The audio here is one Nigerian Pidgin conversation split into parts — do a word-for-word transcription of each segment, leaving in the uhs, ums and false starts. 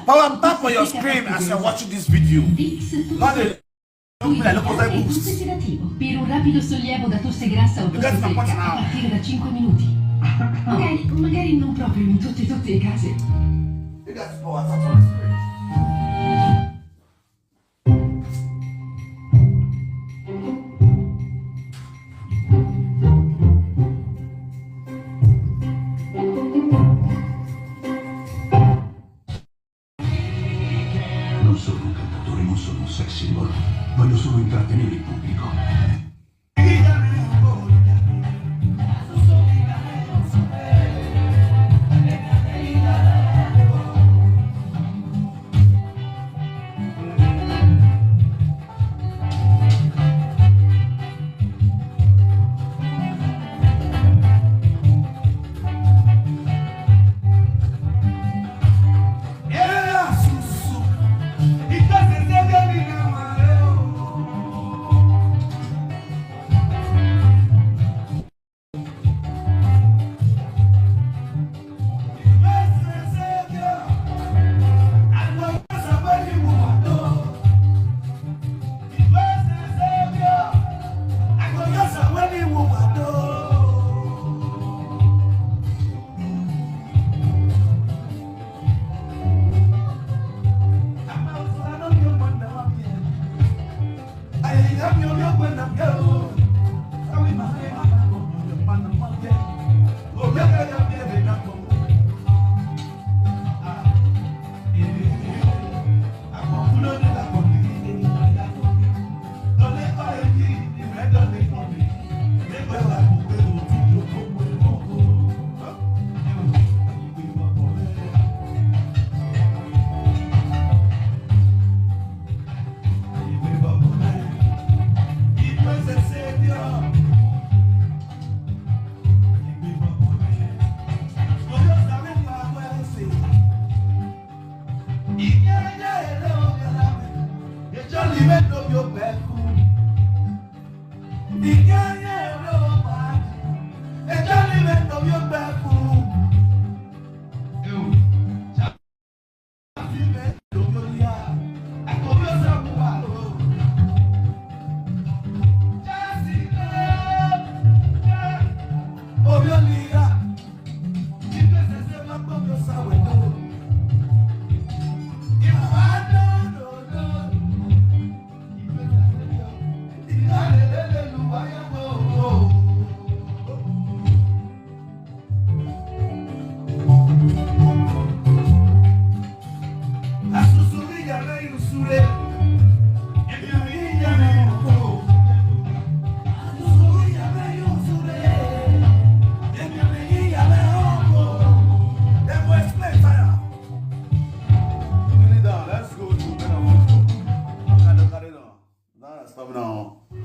Power, tap on your screen as you're watching this video. Not the, don't be like local books. Tutte sedativo. Per un rapido sollievo da tosse grassa o tosse secca, a partire da cinque minuti. Magari, magari non proprio in tutte, tutte le case. You guys power, tap on the screen. Non sono un cantatore, non sono un sex symbol. Voglio solo intrattenere il pubblico.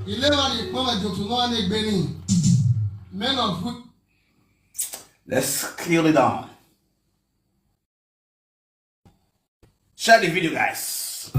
Ilé wa ni ìpọ́n ẹ̀jọ̀ tún wá ní gbéni. Men of good. Let's kill it down. Share the video, guys.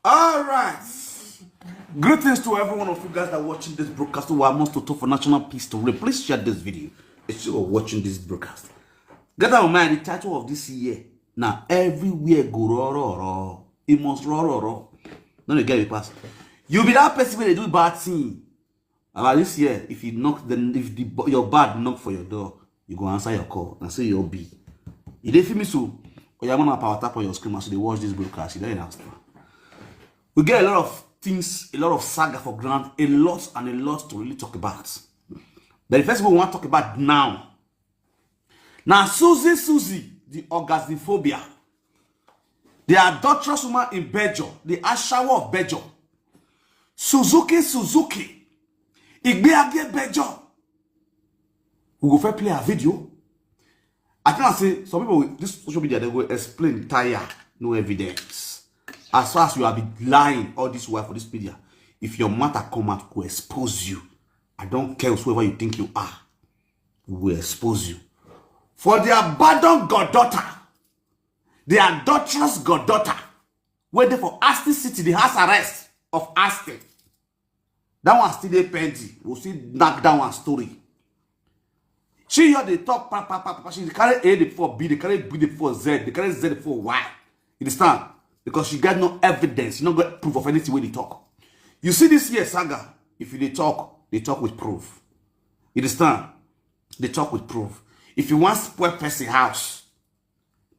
All right. Greetings to every one of you guys that are watching this broadcast who are most to talk for national peace to reign. Please share this video. If you are watching this broadcast, get out of mind the title of this year. Now everywhere go raw, raw, raw. It must raw, raw, raw. No, you get it pass. You be that person where they do bad thing. About this year, if you knock, then if the, your bad knock for your door, you go answer your call and say your B. You dey feel me so? Or your man power tap on your screen as you dey watch this broadcast. You don't understand. We get a lot of things, a lot of saga for ground, a lot and a lot to really talk about. But the first thing we want to talk about now, now Susie Susie, the orgasmophobia, the adulterous woman in Bejo, the Ashawo of Bejo, Suzuki Suzuki, Igbeage Bejo. We go first play a video. I think I say some people with this social media, they go explain tire. No evidence. As far as you have been lying all this while for this media, if your matter come out, go expose you. I don't care whoever you think you are, we will expose you. For the abandoned goddaughter, the adulterous goddaughter, waiting for Austin City, the house arrest of Austin. That one still dey pending. We'll see knock down one story. She here dey talk pa pa pa pa. She dey carry A dey before B, dey carry B dey before Z, dey carry Z dey before Y. You understand? Because she get no evidence, she no get proof of anything wey dey talk. You see this here saga, if you dey talk, dey talk with proof. You understand? Dey talk with proof. If you wan spoil person house,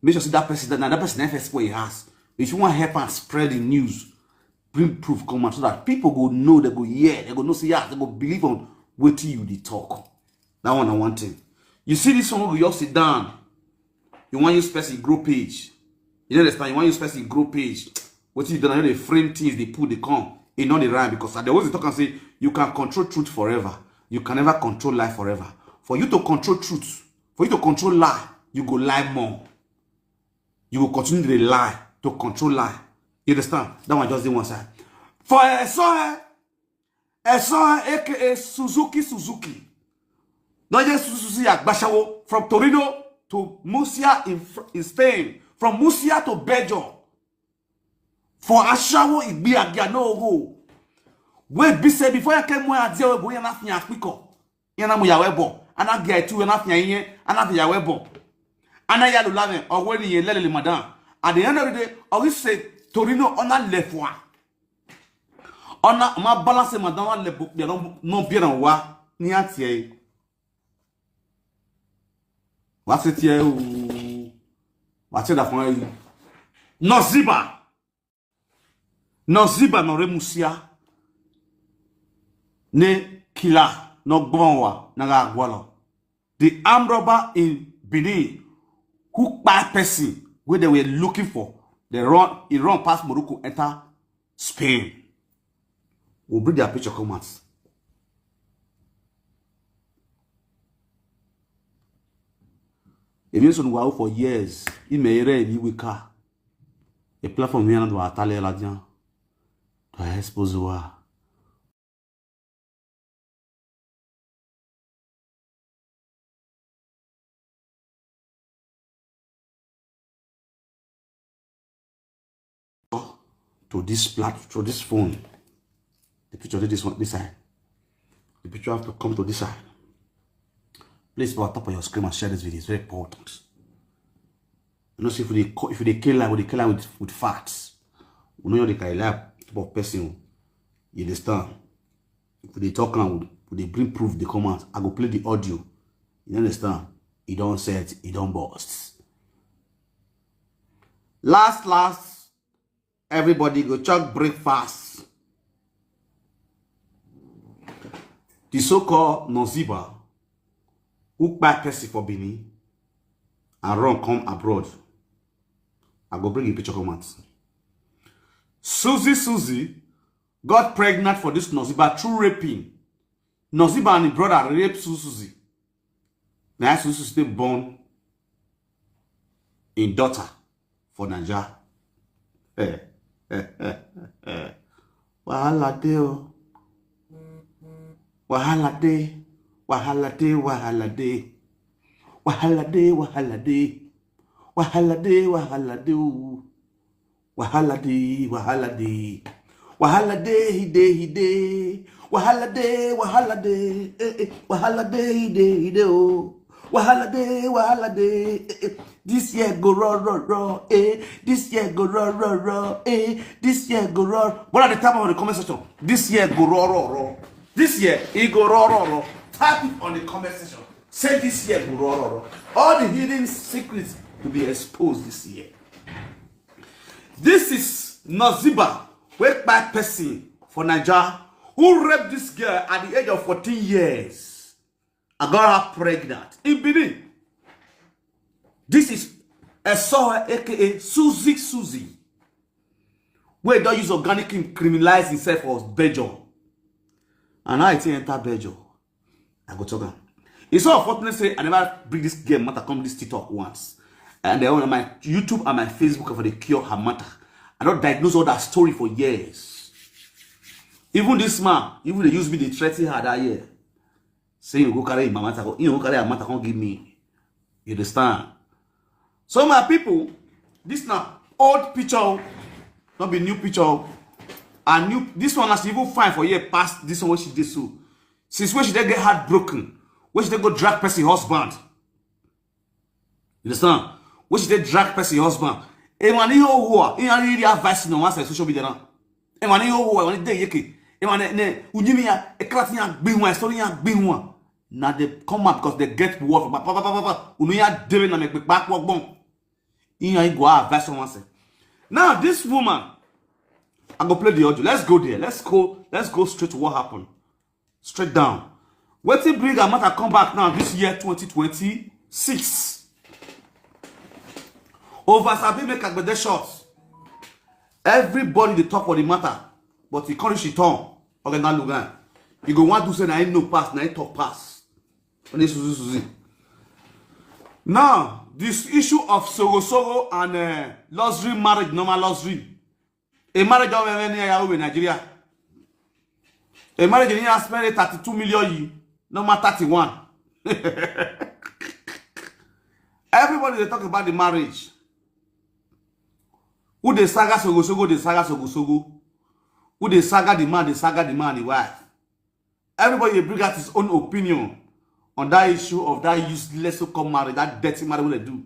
make sure say that person, that, that person never spoil your house. If you wan help am spread the news, bring proof come out so that people go know, they go hear, they go know say yes, they go believe on wetin you dey talk. That one na one thing. You see this one wey go just sit down. You wan use person grow page. You understand? You wan use person grow page. Wetin you do na, you dey frame things, dey put, dey come. E no dey rhyme because I dey always dey talk am say you can control truth forever. You can never control lie forever. For you to control truth, for you to control lie, you go lie more. You go continue to dey lie to control lie. You understand? That one just dey one side. For Eso, eh, Eso, eh, A K A Suzuki Suzuki. Not just Suzuki Agbashawo, from Torino to Murcia in, Fr- in Spain, from Murcia to Belgium. For Ashawo Igbi Agia no go. Wey be say before you came where I deal with, you not find people. You know, we are well. And I get to, and I find here, and I find well. And I yell eleven, or when you lele madam. At the end of the day, I will say, Torino, on a left one. On a, my balance, madam, on left book, you know, no beer and wa, ni atie. What's it here? What's it for you? No ziba. No ziba, no remusia. Ne kila, no gbonwa, na ga gwalo. The armed robber in Benin who kpai person wey they were looking for, they run, he run past Morocco, enter Spain. We'll bring their picture come out. If you son wow for years, he may rain, he will car. A platform here not to Atale Ladian. To expose wa. To this plat to this phone. The picture dey this one, this side. The picture have to come to this side. Please put on top of your screen and share this video. It's very important. You know, see if they co- if they kill lie, they kill lie with, with facts. We know they can lie type of person. You understand? If they talk and we they bring proof, they come out. I go play the audio. You understand? He don't set, he don't bust. Last, last, everybody go chop breakfast. The so-called Noziba, who kpai person for Benin and run come abroad. I go bring the picture come out. Susie Susie got pregnant for this Noziba through raping. Noziba and his brother rape Susie Susie. Now Susie Susie dey born in daughter for Naija. Eh, eh, eh, eh, eh. Wahala dey o. Wahala dey. Wahala dey. Wahala dey. Wahala dey. Wahala dey. Wahala dey. Wahala dey o. Wahala dey. Wahala dey. Wahala dey. He dey. He dey. Wahala dey. Wahala dey. Eh, eh. Wahala dey. He dey. He dey o. Wahala dey, wahala dey, eh, eh. This year go raw, raw, raw, eh. This year go raw, raw, raw, eh. This year go raw. What are the type of the comment section? This year go raw, raw, raw. This year it go raw, raw, raw. Type it on the comment section. Say this year go raw, raw, raw. All the hidden secrets will be exposed this year. This is Noziba, wake by person for Naija, who raped this girl at the age of fourteen years. I got her pregnant in Benin. This is Esau, A K A Susie Susie, where don't use organic him criminalize himself for Belgium. And I think enter Belgium. I go talk am. It's so unfortunate say I never bring this game matter come this TikTok once. And then on my YouTube and my Facebook for the cure her matter. I don't diagnose all that story for years. Even this man, even they use me, they threaten her that year. Say you go carry my matter, you go carry her matter, come give me. You understand? So my people, this now old picture, not be new picture. And new this one has even fine for year past this one when she did so. Since when she did get heartbroken, when she did go drag person husband. You understand? When she did drag person husband. E man, you who are, you really advice no one social media now. E man, you who are, when they yeke. E man, ne, unyimi ya, e klat ya, be one, story ya, be one. Now they come up because they get work. Ba, ba, ba, ba, ba, ba. Unu ya debe na make back work bon. In ya go advice no one say. Now this woman, I go play the audio. Let's go there. Let's go. Let's go straight to what happened. Straight down. Wetin bring her matter come back now this year twenty twenty-six? Over sabi make agbede short. Everybody dey talk for the matter, but e come reach e turn. Oga na Lugan, you go wan do say na him know pass, na him talk pass. Only Suzy Suzy. Now this issue of sogo sogo and uh, luxury marriage, normal luxury. A marriage of any area in Nigeria. A marriage in here spend thirty-two million yi, no matter thirty-one. Everybody they talk about the marriage. Who they saga sogo sogo, they saga sogo sogo. Who they saga the man, they saga the man, the wife. Everybody they bring out his own opinion on that issue of that useless so-called marriage, that dirty marriage what they do.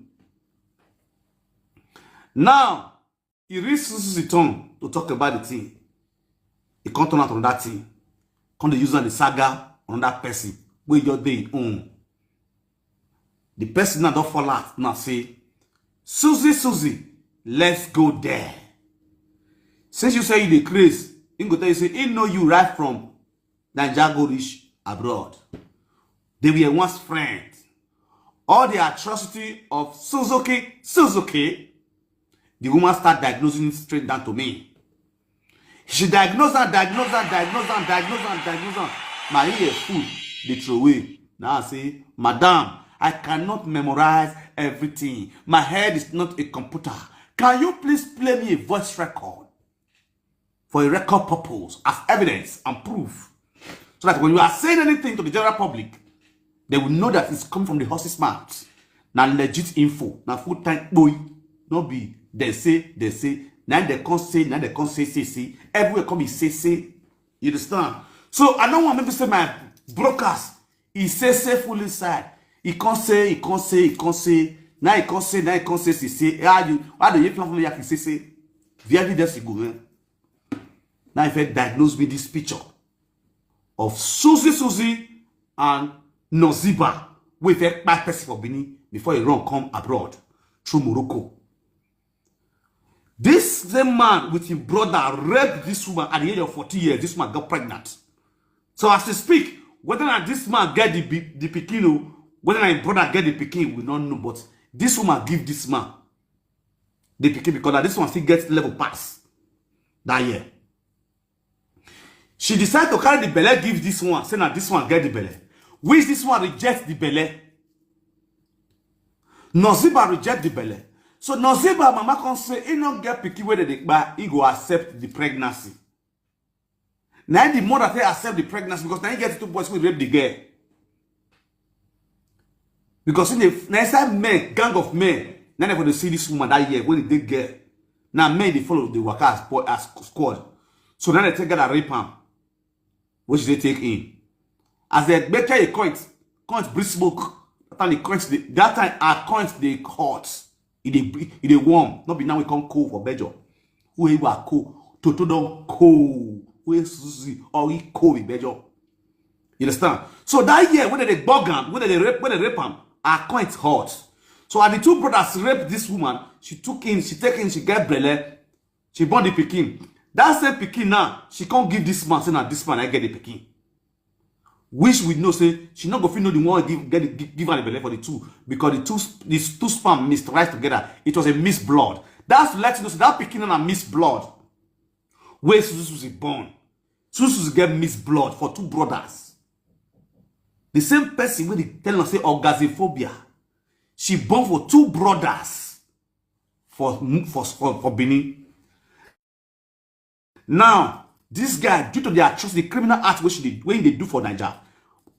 Now, e reach Suzy turn to talk about the thing. E come turn out another thing. Come dey use am dey saga another person wey just dey im own. The person now don fall out now say, "Suzy, Suzy, let's go there." Since you say you dey craze, im go tell you say im know you right from Naija go reach abroad. They were once friends. All the atrocity of Suzuki, Suzuki, the woman start diagnosing it straight down to me. She diagnose and diagnose and diagnose and diagnose and diagnose am. My ear full, dey throw away. Now I say, "Madam, I cannot memorize everything. My head is not a computer. Can you please play me a voice record for a record purpose as evidence and proof, so that when you are saying anything to the general public, they will know that it's coming from the horse's mouth." Now legit info, now full time boy, no be they say, they say, now they can't say, now they can't say, say, say, everywhere come is say, say. You understand? So I don't want people say my brokers, he say, say full inside. He can't say, he can't say, he can't say. Now he can't say, now he can't say, say, say. How you, why do you plan for me? I can say, say. The evidence you go, eh? Now if I diagnose me this picture of Suzy Suzy and Noziba, wey fit kpai person for Benin before he run come abroad through Morocco. This same man with his brother raped this woman at the age of forty years. This woman got pregnant. So as we speak, whether or not this man get the, the pikin, whether or not his brother get the pikin, we don't know. But this woman give this man the pikin because that this one still get level pass that year. She decide to carry the belle, give this one, say na this one get the belle. Which this one reject the belle. Noziba reject the belle. So Noziba mama come say he no get pikin wey dey kpai, he go accept the pregnancy. Now the mother say accept the pregnancy because now he get two boys who rape the girl. Because in the next time men, gang of men, now they see this woman that year when they girl. Now men they follow the workers as squad. So now they take that rape him. Which they take in. As they make a coins, coins bring smoke. That time the coins, that time our coins they hot. It they, it they warm. Not be now we come cold for Belgium. Who ever cold? Toto don't cold. Who is Suzy? Or he cold in Belgium. You understand? So that year when they bug him, when they rape, when they rape him, our coins hot. So are the two brothers rape this woman? She took in, she take in, she get belle, she born the pikin. That same pikin now, she can't give this man, say now this man I get the pikin. Which we know say she not go fit know the one give get the, give her the belle for the two because the two these two sperm mixed right together. It was a mixed blood. That's to let you know say that pikin na mixed blood. Where Suzy Suzy born, Suzy Suzy get mixed blood for two brothers. The same person wey dey tell us say orgasmophobia, she born for two brothers. for for for, for Benin. Now, this guy, due to the atrocity, the criminal act which they when they do for Niger,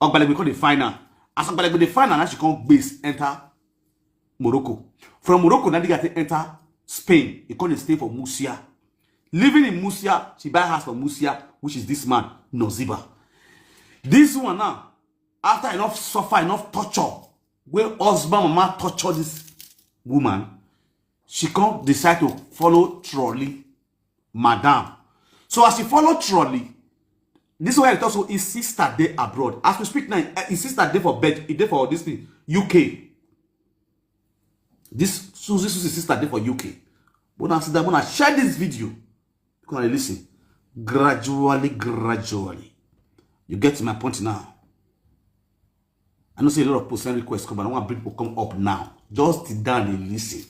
Ogbalegbe come dey find am. As Ogbalegbe dey find am, now she come base enter Morocco. From Morocco, now they get to enter Spain. He come dey stay for Murcia. Living in Murcia, she buy house for Murcia, which is this man, Noziba. This one now, after enough suffer, enough torture, where husband mama torture this woman, she come decide to follow Trolley, madam. So as she follow Trolley, this is why I talk so his sister dey abroad. As we speak now, eh, his sister dey for bed, he dey for this thing, U K. This Susie Susie sister dey for U K. But now sit down, when I share this video, you can listen gradually, gradually. You get my point now. I know say a lot of post and requests come, but I want to bring people come up now. Just sit down and listen.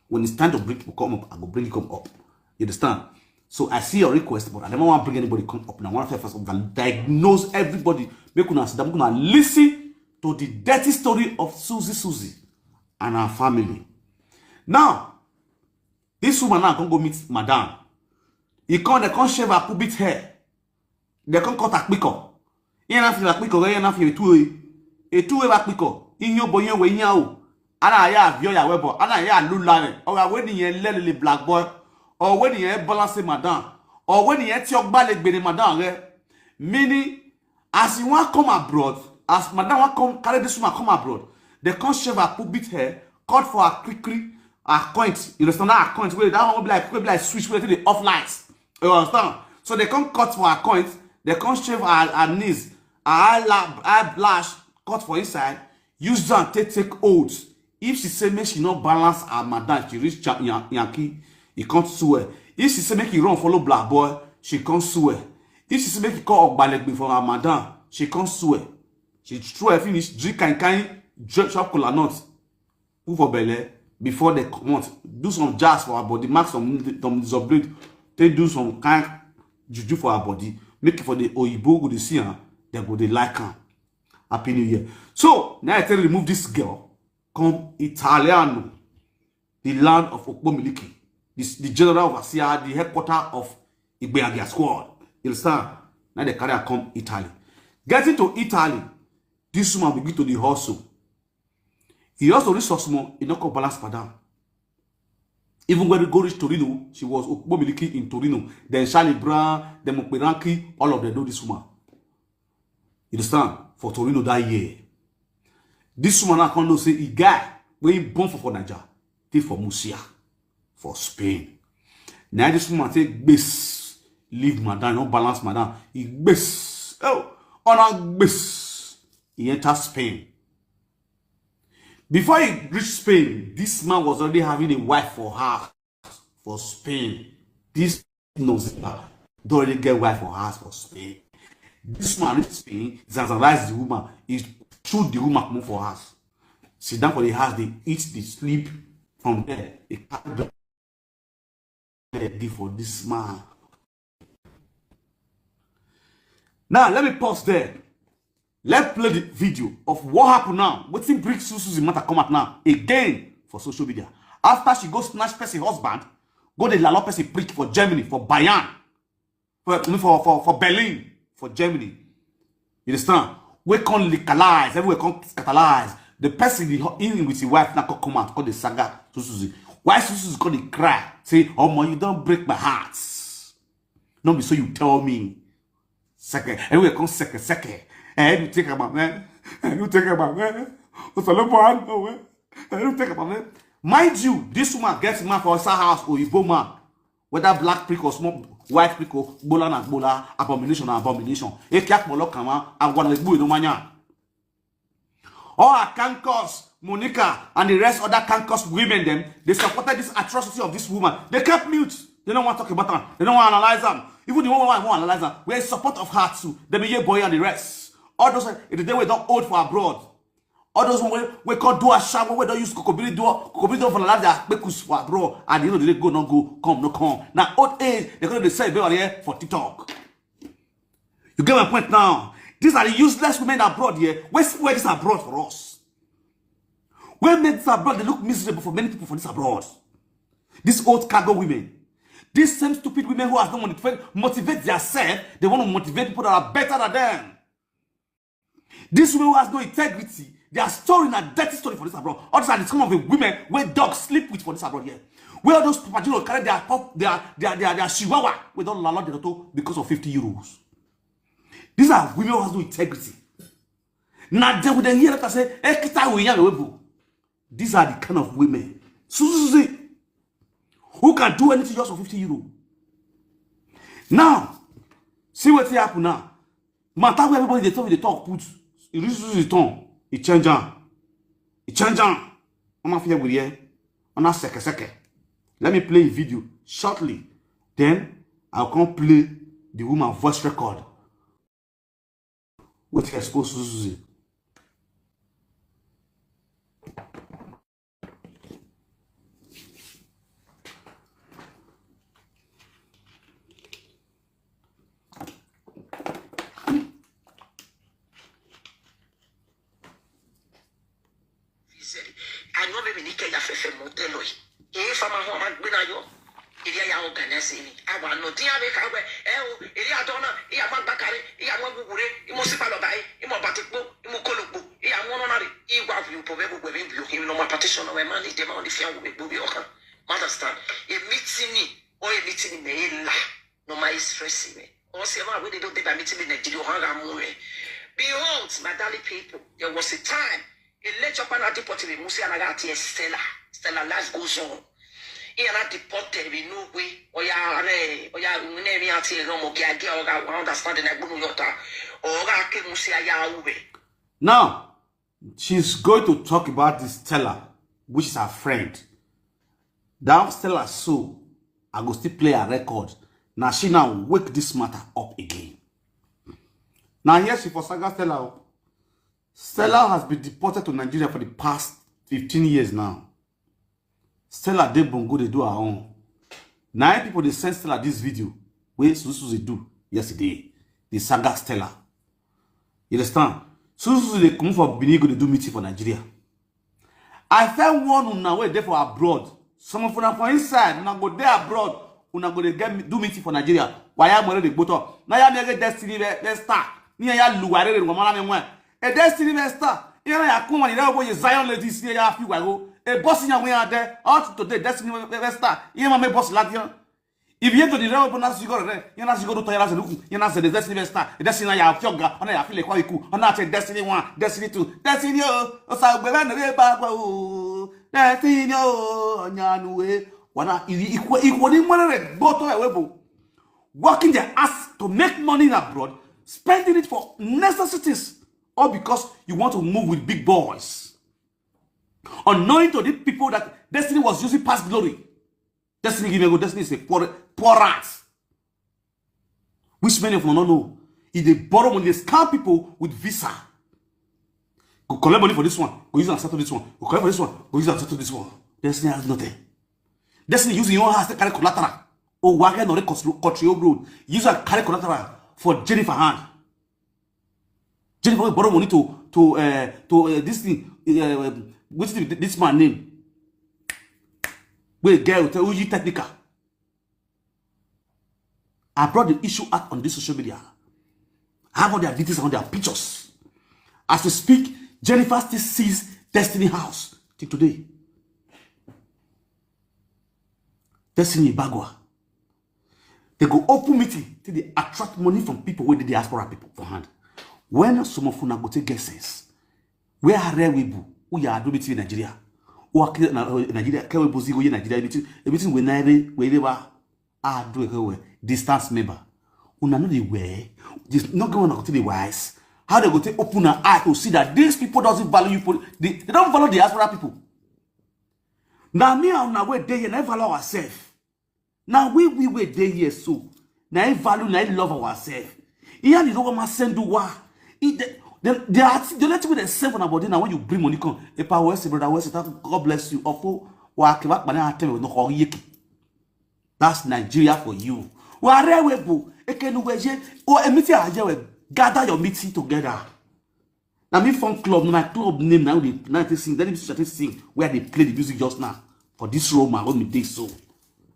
When it's time to bring people come up, I go bring you come up. You understand? So I see your request, but I never want to bring anybody come up now. I want to first of all diagnose everybody. Make una sit down, make una listen to the dirty story of Susie Susie and her family. Now, this woman now come go meet madam. He come, they come shave her pubic hair. They come cut her kpiko. Ihe na fila kpiko, ihe na fila etu oyi. Etu oyi ba kpiko. Ihe obo ihe we ihe o. Ana ya avio ya webo. Ana ya lula re. Oga we ni yen lele le black boy. Or we ni yen balance madam. Or we ni yen ti Ogbalegbe ni madam re. Meaning, as he wan come abroad, as madam wan come carry this woman come abroad, they come shave her pubic hair, cut for her quickly, her coins. You understand that her coins? Wait, that one will be like, will be like switch, where they off lights. You understand? So they come cut for her coins, they come shave her, her knees, her eyelab, eyelash, cut for inside, use them take take oath. If she say make she no balance her madam, she reach cha- Yan- Yankee, he can't swear. If she say make he run follow black boy, she can't swear. If she say make he call Ogbalegbe for her madam, she can't swear. She throw her finish, drink kind kind, drink chop kola nut, put for belle before they comot. Do some jazz for her body, mark some some some blade, take do some kind juju for her body, make it for the oyibo go dey see am, they go dey like am. Happy New Year. So now I tell you, remove this girl, come Italiano, the land of Okpomiliki, this, the general overseer, the headquarter of Igbeagia squad. You understand? Now they carry her come Italy. Getting to Italy, this woman begin to the hustle. He also reach some small, he not come balance madam. Even when we go reach Torino, she was Okpomiliki in Torino. Then Charlie Brown, then Mokperanki, all of them know this woman. You understand? For Torino that year. This woman I can't know say a guy when he born for, for Niger, they for Musia, for Spain. Now this woman take base, leave madam, no balance madam. He base, oh, on a base. He enter Spain. Before he reached Spain, this man was already having a wife for her for Spain. This knows her. Don't already get wife for her for Spain. This man reach Spain, zazalize the woman. He shoot the woman, come for house. Sit down for the house, they eat, they sleep. From there, they carry the for this man. Now, let me pause there. Let's play the video of what happened now. Wetin bring Susie matter come out now again for social media. After she go snatch person husband, go the lalo person prick for Germany, for Bayern, for, I mean, for, for, for Berlin, for Germany. You understand? We can't legalize, everywhere can't catalyze. The person in, in with his wife now come come out, call the saga to Susie. Why Susie call the cry? Say, "Oh my, you don't break my heart." No be so you tell me. Second, everywhere come second, second. And you take about man. And you take about man. Osalobo, I know, eh? And you take about man. Mind you, this woman gets man for her house, Oyibo man. Whether black prick or small white prick or bola na bola, abomination na abomination. Eke akpolo kama, agwa na igbu edo manya. All her cancus, Monica and the rest other cancus women them, they supported this atrocity of this woman. They kept mute. They don't want to talk about them. They don't want to analyze them. Even the one who want to analyze them, we're in support of her too. They be boy and the rest. All those, eh, the day we don't hold for abroad. All those one we, we can't do a shower, we don't use kokobiri door, kokobiri door for analyze their kpekus for abroad. And you know they go, no go, come, no come. Now old age, they're gonna be say, "Be here for TikTok." You get my point now? These are the useless women abroad here. Where's where this abroad for us? Where make this abroad? They look miserable for many people for this abroad. These old cargo women, these same stupid women who has no motivate, motivate themselves, they want to motivate people that are better than them. These women who has no integrity, their story na dirty story for this abroad. All these are the some of the women where dogs sleep with for this abroad here. Where all those papagino carry their pop, their their their, their chihuahua, we don't allow the auto because of fifty euros. These are women who has no integrity. Now they would then hear that say, "Ekita we young we." These are the kind of women, Susie, who can do anything just for fifty euro. Now, see what happen now. Matter where everybody they talk, they talk put. It reach Susie tongue. It change am. It change am. I'm not fear with here. I'm not second second. Let me play a video shortly. Then I'll come play the woman voice record. Wetin expose Suzuzi? Anyɔ bɛ mi ni kɛ ya fɛfɛ mɔ tɛ lɔ yi. Ee fama hɔn ma gbena yɔ. Eri ya organize ni. Awa nɔ diya bɛ ka wɛ. Ɛ o, eri adɔ na, iya ma gbakare, iya ma gugure, imɔ sipa lɔ ba yi, imɔ batikpo, imɔ kolokpo, iya mɔ nɔ na ri. Iwa bi o bɔ bɛ gbogbo bi bi o hin nɔ ma partition nɔ wɛ ma ni de ma ni fia wo bɛ gbobi ɔkan. Ma understand? E meeting ni, o e meeting ni mɛ e la. Nɔ ma e stress mɛ. Ɔsɛ ma wele do deba meeting mi Nigeria ɔha ga mu ɛ. Behold, my darling people, there was a time. Ele chokpa na deport mi musi ana ga ti Stella. Stella, life goes on. I ana deport mi no way. Oya ane oya ne mi ati e no mo gia gia oga understand na gbunu yota. Oga ke musi aya ube. Now, she's going to talk about this Stella, which is her friend. That Stella so, I go still play her record. Now she now wake this matter up again. Now here she for saga Stella o. Stella has been deported to Nigeria for the past fifteen years now. Stella dey Bongo dey do her own. Na im people dey send Stella this video wey Suzuzu dey do yesterday. The saga Stella. You understand? Suzuzu dey comot for Benin go dey do meeting for Nigeria. I first warn una wey dey for abroad. Some of una for inside, una go dey abroad, una go dey get do meeting for Nigeria. Waya more dey gboto. Na ya mere destiny be be star. Ni ya luware re ngomara me nwe. E destiny be star. Ina ya kuma ni rewo ye Zion ladies ni ya fi wa go. E boss nya we ade. Out today destiny be be star. Iye ma me boss ladian. If you to the rewo na sigo re, ya na sigo to ya na se luku, ya na se destiny be star. E destiny na ya fi oga, ona ya fi le kwa iku, ona che destiny one, destiny two, destiny o. O sa gbe na re ba kwa o. Destiny o, nya nu we. Wana i i ko i ko ni mo re gboto e we bo. Working their ass to make money in abroad, spending it for necessities, all because you want to move with big boys. Unknowing to the people that destiny was using past glory. Destiny give me go. Destiny is a poor poor rat. Which many of them don't know. If they borrow money, they scam people with visa. Go collect money for this one, go use and settle this one. Go collect for this one, go use and settle this one. Destiny has nothing. Destiny use your own house to carry collateral. Oh, wagon or control road. Use and carry collateral for Jennifer hand. Jennifer will borrow money to to uh, to uh, this thing. Uh, what's the, this man name? Wait, girl, tell you technical. I brought the issue out on this social media. I have all their details and their pictures. As we speak, Jennifer still sees Destiny House till today. Destiny Ibagwa. They go open meeting till they attract money from people with the diaspora people for hand. When some of una go take guesses, where are we bu? Who ya do meeting in Nigeria? Who are Nigeria? Can we buzi go in Nigeria? Everything we naire we never. Ah, do it well. Distance member. Una no dey wear. This not going to the wise. How they go to open an eye to see that these people doesn't value you? They, they don't value the diaspora people. Now me and una we dey here, na value ourselves. Now we we we dey here so. Na value, na love ourselves. Here the Roma send wa. The the the only thing we dey send for body now when you bring money come. Epa we say brother we say God bless you. Ofo wa ke wa pa na tell me no ko yeki. That's Nigeria for you. Wherever we go, ekenu we je o emiti aje we gather your meeting together. Na me fun club, na my club name na we dey na take sing. Then you start sing where they play the music just now for this Roma when we dey so.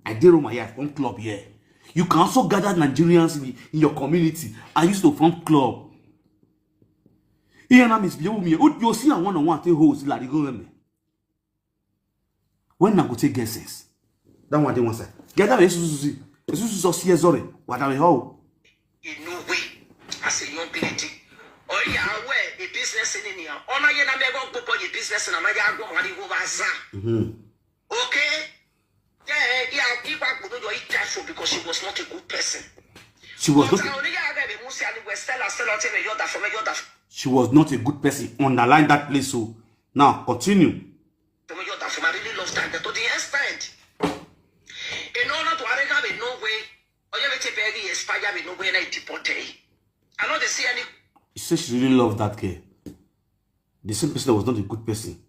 I dey Roma here, I form club here. You can also gather Nigerians in, in your community and use to form club. Ihe na misbehave me. You see, I one on one take host like go me. When I go take guesses. That one dey one side. Get that Jesus Jesus Jesus here sorry. What are we how? In no way, as a young lady. Oh yeah, where a business in here. Ona ye na me go go a business na na ya go mari go baza. Okay? Yeah, yeah, he was careful because she was not a good person. She was not Only ya be Musi and we Stella Stella tell me you're that for me, you're that she was not a good person. Underline that place. So now continue. for me, you're that for me. I really love that girl to the extent. In order to arrange me no way, or you take baby expire me no way and I deport her. I know they see any She said she really loved that girl. The same person that was not a good person.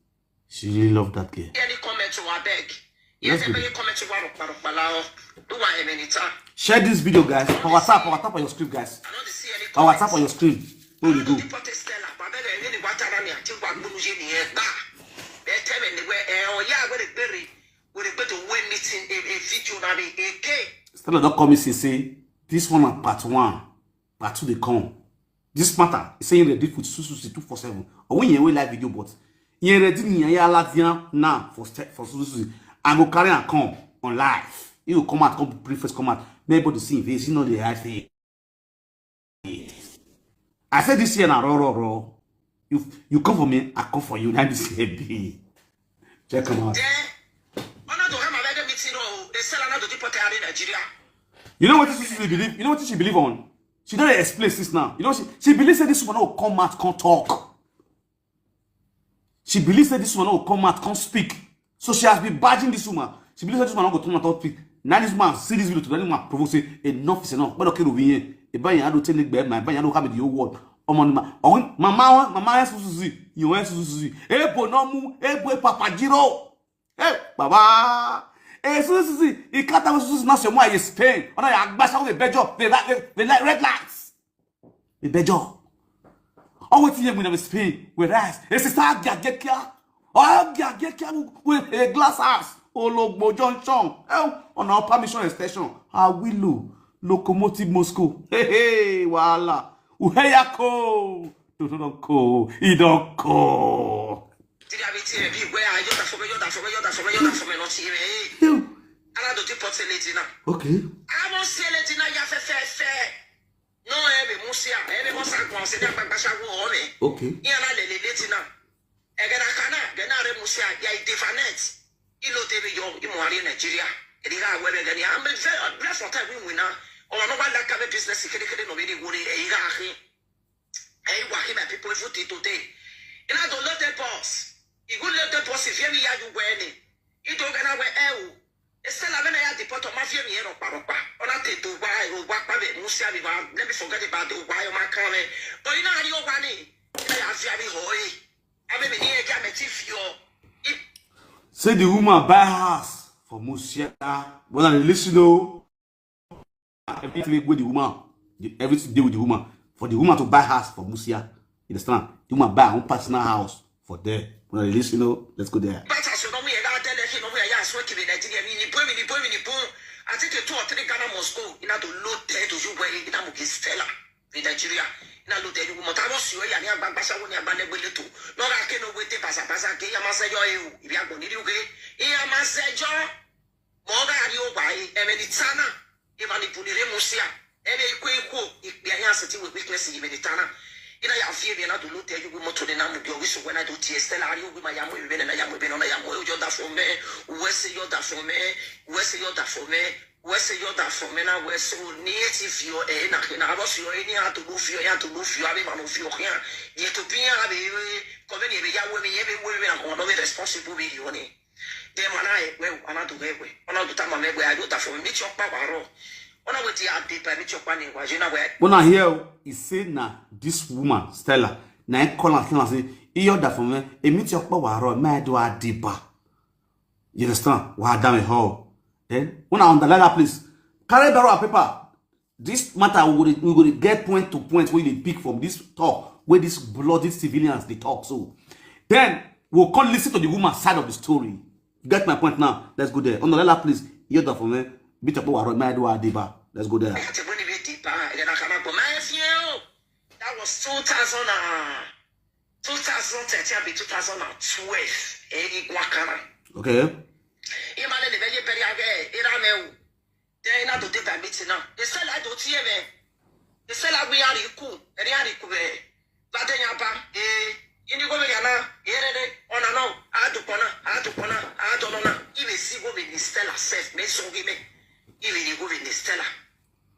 She really loved that girl. any comment to her beg. Yes, That's good. Any comment to her. Do one minute. I Share this video, guys. Power tap, power tap on your screen, guys. don't see any Power comment. Tap on your screen. Where we go? Deport Stella, but I really want to me. I think what you need. They tell me the way. Oh yeah, where the berry, where the better way meeting a video na me. Okay. Stella don't come and say, say this one na part one, part two dey come. This matter is saying ready for Sususi two four seven. Or when you will live video, but you ready ni ya la dia now for step for Sususi. I go carry and come on live. You come out, come preface, come out. Everybody see face, you know the high face. I said this year na raw, raw, raw. You you come for me, I come for you. That this year be. Check them out. Then, one of the Hammer meeting, oh, they sell another deport out in Nigeria. You know what she believe? You know what she believe on? She don't explain this now. You know she she believes that this woman will come out, can't talk. She believes that this woman will come out, can't speak. So she has been badging this woman. She believes that this woman will come out, can't speak. Now this man see this video today, this man provoke say enough is enough. But okay, Ruby, if I had to tell it, my I don't have the whole world. Ọmọ ni ma, ọ̀hún, mama, mama, ẹ sùn sùn sí, ìwọ̀n ẹ sùn sùn sí. Ebo náà mú, ebo papajiro. Hey, baba. Ẹ sùn sùn sí, ìkátà wọn sùn sùn náà ṣe mú àyè Spain. Ọ̀nà yà gbàṣà wọn bẹjọ, they like, they, they like red lights. Ìbẹjọ. Ọwọ́ ti yẹ mu ìdàbí Spain, whereas, ẹ sì sá àgàgẹ́kíá. Àgàgẹ́kíá with a glass house. Ológbò junction. Ẹ ọ̀nà permission extension. Awilo, locomotive Moscow. Hey, hey, wàhálà. Uheyako. Dododonko. Idonko. Did I be T V where I yọ̀dà for me, yọ̀dà for me, yọ̀dà for me, yọ̀dà for me, not here. I don't deport a lady now. Okay. I won't see a lady now, you have a fair, fair. No, every Musia, every Musa, I say that Bagbasha go on. Okay. Here na lele lady now. Egena kana, gena re Musia, ya defanet. Ilo tebe yo, imo ari Nigeria. Ediga wewe gani, I'm very blessed for time we win now. Oh, no one that kind of business, kede kede no be the worry, eh, iga ahi. Hey, working my people, if you today. You know, don't let the boss. You go let the boss, if you are you wearing. You don't get away, eh, oh. It's still a minute at the bottom of your ear, or Paropa. Or not to why, or what, let me forget about the why am I coming? But you know, you want it. I have very hoy. I mean, here, get my teeth, you. Say the woman buy house for Musia. When I listen, oh, everything with the woman, the, everything deal with the woman. For the woman to buy house for Musia, you understand? The woman buy her own personal house for there. When I listen, oh, let's go there. But as you know, we are telling you, we are so kidding Nigeria. We need boy, we need boy, we need boy. I think two or three Ghana must go. In order to load there to you where in Amuki Stella. With Nigeria. In a load there, you must have us, you are Yabasha, when you are Banabeleto. No, I can't wait the Pasa Pasa, Kayama Sayo, if you are going to do it. Yama Sayo. Moga Rio by Emenitana. Even if Punire Musia. Ebe ikwe ikwo, ikpe anya asịtị we weakness imenitana. Ina ya afie bi na dulu te yugu moto de na mu bi owisu when I do tie Stella ari yugu ma ya mu ibe na ya mu ibe na ya mu yo da for me. Wese yo da for me. Wese yo da for me. Wese yo da for me na wese o ni eti fi o e na ke na abo fi o e ni a to do fi o ya to do fi o abi ma no fi o ya. Ye to pin abi ko be ni ebe ya we mi ebe we mi na ko no be responsible be yo ni. Dem ana egbe, ana do egbe, ana do tama egbe, I do that for me. Meet your power, ro. Ona weti a dey by meet your power ni wa, you know where. When I hear he say na this woman Stella, na I call and tell her say he order for me. He meet your power, ro. Me I do a deeper. You understand? Why damn it, how? Then when I underline that place, carry barrel of paper. This matter we go dey, we go dey get point to point wey dey pick from this talk wey this bloody civilians dey talk so. Then we go come listen to the woman side of the story. You get my point now? Let's go there. Honorella, please, Yo da for me. Bitch, I put my do a diba. Let's go there. Ati boni bi diba, ede na kama gbo ma e fi e o. That was two thousand and, two thousand thirteen abi two thousand and twelve. E ni gwa kana. Okay. Imale ni be ye beri age, ira me o. Then na do dey by meeting now. E se la do tie me. E se la we are iku. Eri are iku be. Ba de nya ba. Eh. Ini go me ya na. Ere de. Ona no. Adu kona. Adu kona. Adu no na. Ibe si go be ni Stella self. Me so gi me. Ibe ni go be ni Stella.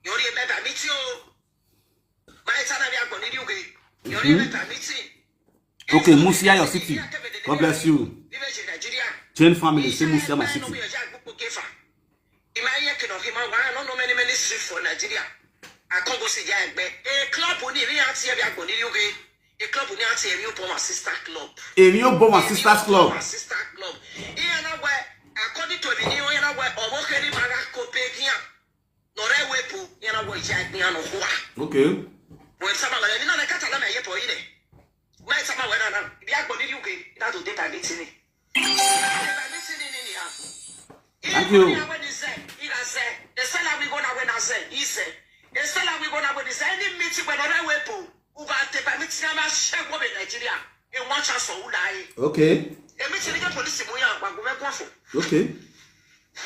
Yori e me by meeting o. Ma e sana bi agbo ni di uge. Yori e me by meeting. Okay, Musia, your city. God bless you. Chain family, say Musia, my city. Ima ye kino hima wa no no many many street for Nigeria. I can't go see ya egbe. A club ni ri ati e bi agbo ni di uge. A club ni ati e mi upo my sister club. Èmi ò bọ́ my sister's club. My sister club. Iye na we, according to mi ni iye na we owo keri baga ko pe giyan. No re we po, iye na we ja giyan no kwa. Okay. We sama we ni na kata na me ye po ile. Me sama we na na. Bi agbo ni di uge, na do dey by meeting ni. By meeting ni ni ha. Thank you. Ira se, e se la we go na we na se, e se. E se la we go na we ni se. Any meeting we no re we po. Uba te by meeting na ma se go be Nigeria. E wan cha so u la e. Okay. E meeting ni ke police mu ya gba go me gwa fo. Okay.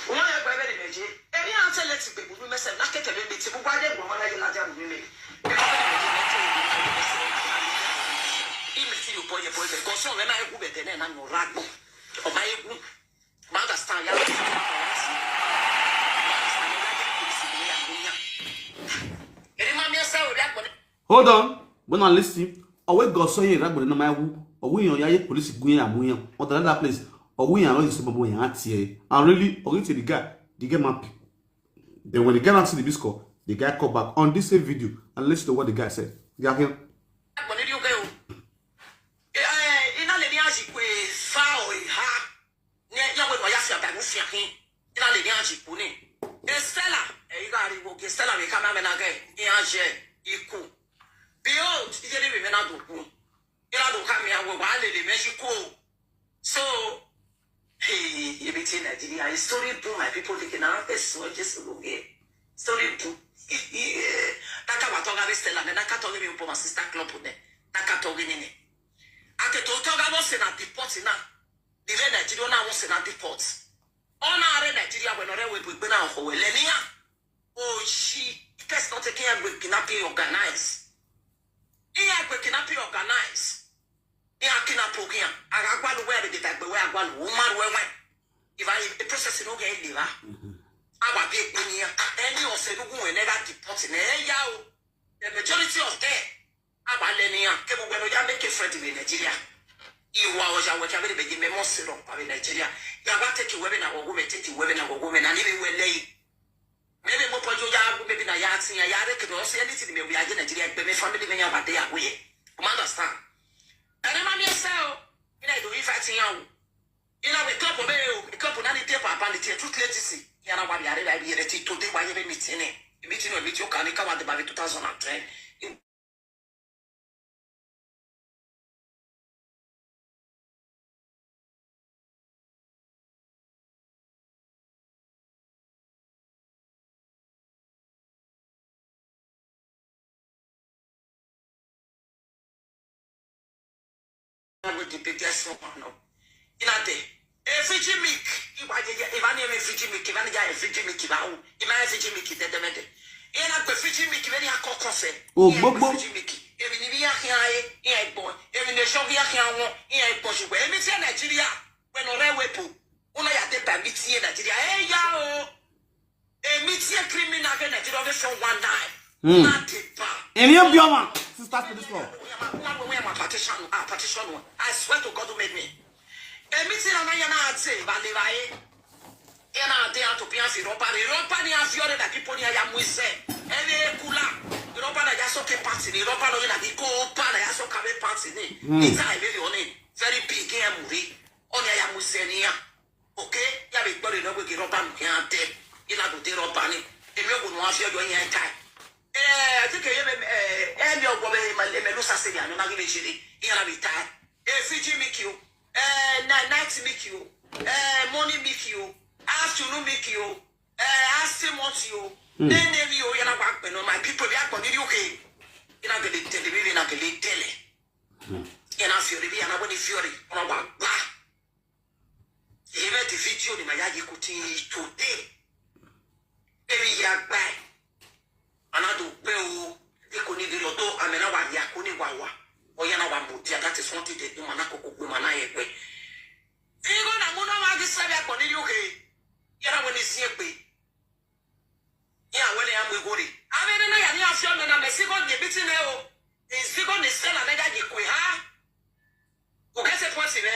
Wọ́n yẹ gbẹ́bẹ́ ní méje. Èmi à ń tẹ̀lé ti gbègbè mi mẹ́sẹ̀ náà kẹ̀kẹ́ mi ti gbogbo adé gbọ́n wọn láyé lájà mi mi. Ìmì tí yóò bọ́ yẹ bọ́ yẹ kọ́ sọ̀rọ̀ ẹ̀ máa ń gún bẹ̀tẹ̀ náà náà yọ̀ rágbó. Ọba eégún. Máa dà sàn yàrá. Èmi máa mi ẹsẹ̀ òde àgbọ̀n. Hold on. When I listen, owe go so here ragbere na my wu. Owe yan ya ye police gun ya mu yan. On another place. Owe yan lo se bobo yan ati e. And really, owe to the guy, the guy man pick. Then when the guy answer the miss call, the guy call back on this same video and listen to what the guy said. You hear him? Agbọ̀n ní rí oge o. Ẹ, ẹ, iná lè ní àsìkò ìfá ò ìhá. Ní ẹjọ́ pé wọ́n yá fi àbẹ̀wò fi hàn. Iná lè ní àsìkò ní. Ẹ Stella, ẹ yí ká ariwo kí Stella mi ká má mẹ́ná gẹ̀. Ní àjẹ ikú. Behold, ìdílé mi mẹ́ná dòkú. Iná dòkú mi àwọn wàá lè lè mẹ́sí kú o. So, hey, ibi tí Nàìjíríà, history boom, my people, take it now. This is what just go here. Story boom. Naka wa toga be Stella, ne naka toga mi upo my sister club ne. Naka toga ni ne. Ake to toga mo se na deport na. Dire Nigeria na mo se na deport. Ona are Nigeria we no re we bu gbe na ho we le ni ya. O shi, first not taking a break na be organize. Iya gbe kina pe organize. Iya kina program. Agagbalu we be dagbe we agbalu. O maru we we. If I a process no get liver. Awa be kuniya. Any of the nugu we never deport na ya o. The majority of them. Awa leniya. Ke mo we no ya make a friend in Nigeria. Iwa o ya we ka be be me mo se ro pa Nigeria. Ya wa take we na go me take we na go me na ni be we lei. Maybe mo pojo ya maybe na ya tin ya ya re ke do se anything me we aje Nigeria gbe me family me ya ba de ya we. You understand? Ere ma mi ese o. Ina do if I tin ya o. Ina we couple me o, couple na ni te papa ni te truth let see. Ya na wa bi are ba bi re ti to de wa ye be meeting ni. Meeting o meeting o kan ni ka wa de ba two thousand and ten. With the biggest one, no. You know, the Fiji milk. If I get, if I name Fiji milk, if I get Fiji milk, if I, if I Fiji milk, the, the, the. Ina gbe Fiji milk, when you are cook coffee. Oh, gbogbo. Fiji milk. Ebi ni bi ya hia e, ya egbo. Ebi ni so bi ya hia won, ya egbo shugbe. Emi ti Nigeria, we no re we po. Una ya de ba mi ti Nigeria. E ya o. Emi ti criminal ke Nigeria ve so one nine. Na de ba. Èmi ò bí ọmọ. Sister to this one. We are my, we are my partition, ah, partition one. I swear to God who made me. Emi ti na na ya na ate ba le ba e. Ena de ato pia fi ropa ni ropa ni afiore na people ni aya muise. Ene kula. Ropa na ya so ke party ni ropa no na di ko pa na ya so ka be party ni. Ita e be yo ni. Very big e muri. Oni aya muise ni ya. Okay? Ya be gbori no gbe ropa mu ya de. Ila do de ropa ni. Emi o no afiore yo yan kai. Eh, I think eh eh eh mi o gbo be ma le me lu sa se ya no na gi me jiri. Ina bi tai. Eh, Fiji milk you. Eh, na night milk you. Eh, morning milk you. Afternoon milk you. Eh, I still want you. Then they be, oh, you know, back when my people, they are going to be okay. You know, they tell me, you know, they tell it. You know, fury, you know, when you fury, you know, what, what? He made the video in my yard, you could see today. Every year, bye. Another way, oh, they couldn't even do, I mean, our Yakuni Wawa. Oh, you know, what, that is one thing they do, Manako, Manayekwe. They go, I'm going to have this, I got on the U K. You know, when you see a bit. Ya wele ya mwiguri. Ame na ya ni afio me na me sigo ni biti ne o. Ni sigo ni sela na ya ni kwe ha. Ugese posi ne.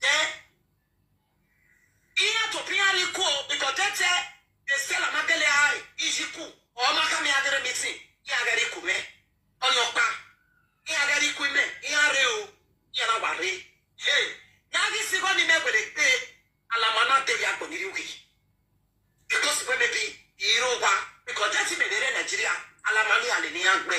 Eh? Iya to pia ni ko because tete ni sela magele ai ijiku. O ma ka me agere miti. Ya gari kume. Onyo pa. Ya gari kume. Ya re o. Ya na ware. Hey. Ya gi sigo ni me wele pe. Alamana de ya ko ni ri. Because when maybe Yoruba, because that's in the Nigeria, Alamani and the Yangbe.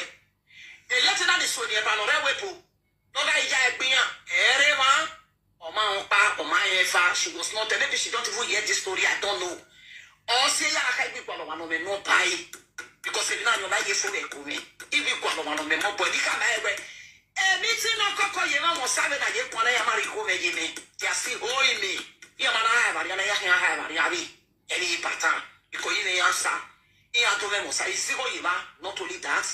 The Latin and the Sony and Panore Wepo, no guy ya Egbia, Erema, or my own pa, or my efa, she was not there. Maybe she don't even hear this story, I don't know. Or say, ya, I can't be one of no pie. Because if not, you might get for a gumi. If you go one of no boy, you can't have it. A meeting of Coco, you know, was seven, I get one, I am married home, you may. They are still owing me. You are not have, I have, I have, I have. Eni bata, iko ine ya sa. Iya to me mo sa, isigo yima, not only that.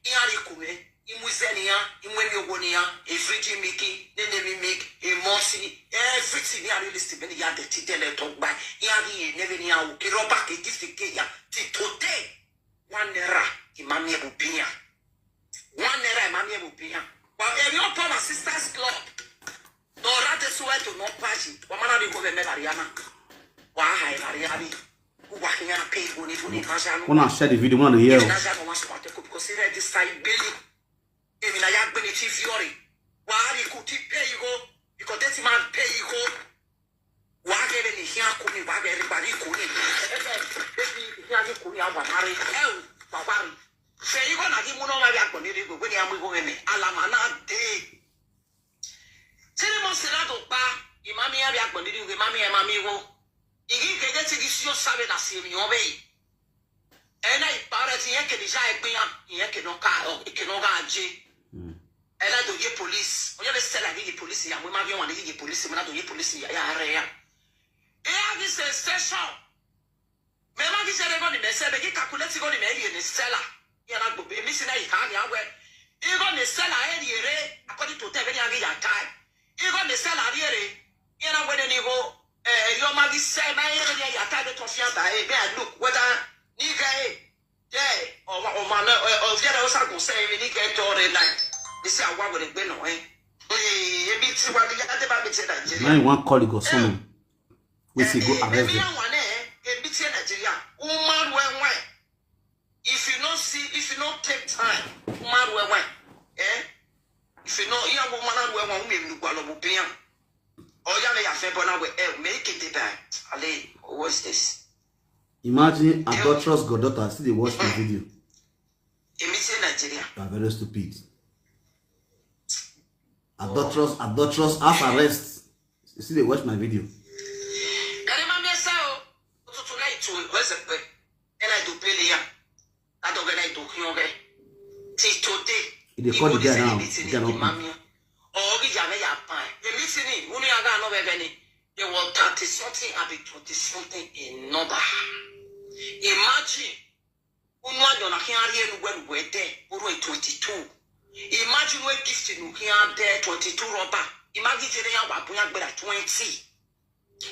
Iya ri kume, imu zeni ya, imwe mi ogo ni ya, e friji miki, nene mi mik, e mosi, everything ya ri list me ni ya de ti de le to gba. Iya ri e neve ni ya o, ki roba ke gift ke ya, ti today. One naira, imami e bu biya. One naira, imami e bu biya. Wa e mi opo na sisters club. No rate suwe to no paji. Wa mana di go be me Mariana. Wa ha e Mariani. Wa kinya pay go ni funi kaja no. Una share the video, una dey hear. Na ja no wa so te ko because register ibeli. E mi na ya gbe ni ti fiori. Wa ri ku ti pay go. Because that man pay go. Wa gere ni hia kuni, wa gere ba ni kuni. Ebe, ebe, hia ni kuni a wa mari. Eu, wa wari. Se igo na ki muno wa ya ko ni rigo, ni amu igo me. Alamana de. Tiri mo sira do pa, imami ya ya ko ni rigo, imami ya mami wo. Igi gege ti gi sio sabe na si mi obe. Ena ipara ti yẹn kì í ṣá ẹgbẹ́ yẹn, ìyẹn kì í náà ká ọ, kì í náà ká jẹ. Ena do ye police, oye be sela ni ye police ya, mo ma bi wọn ni ye police, mo na do ye police ya, ya re ya. E a bi se station. Me ma ki se re go ni me se, be ki calculate go ni me ye ni sela. Ya na gbo, emi si na yi ka ni awe. Igo ni sela e ni ere, according to te be ni agi ya tai. Igo ni sela ni ere. Ya na we ni go, eh, yo ma ki se ma ere ni ya tai be to fi ata, eh, be I look whether ni ga, eh, yeah, o ma, o ma na, eh, o fi ara o sa go se, eh, ni ga to re na. Ni se awa we gbe no, eh. Eh, ebi ti wa ni ya te ba mi ti Nigeria. Now you wan call it go so. We say go arrest them. Ebi ya wa ne, ebi ti Nigeria. Woman we we. If you no see, if you no take time, woman we we. Eh? If you no, iya woman we we, woman lu gwa lo bu pian. Oya me ya fe bona we, eh, make it that. Ale, what's this? Imagine adulterous goddaughter still dey watch the video. Emi say Nigeria. You are very stupid. Adulterous, adulterous house arrest. You still dey watch my video. Kare ma mi sa o. Tutu na itu, what's the, and I do pay ya. I don't get, I do, you know, till today. You dey call the guy now, the guy no pick. Mami. Oh, the guy ya pa. The meeting ni, unu ya ga no be ni. There were thirty something, I be twenty something in number. Imagine, unu anyo na kian ri enu wenu wete, unu e twenty-two. Imagine we gift nu kian de twenty-two rubber. Imagine jere ya wa bunya gbera twenty.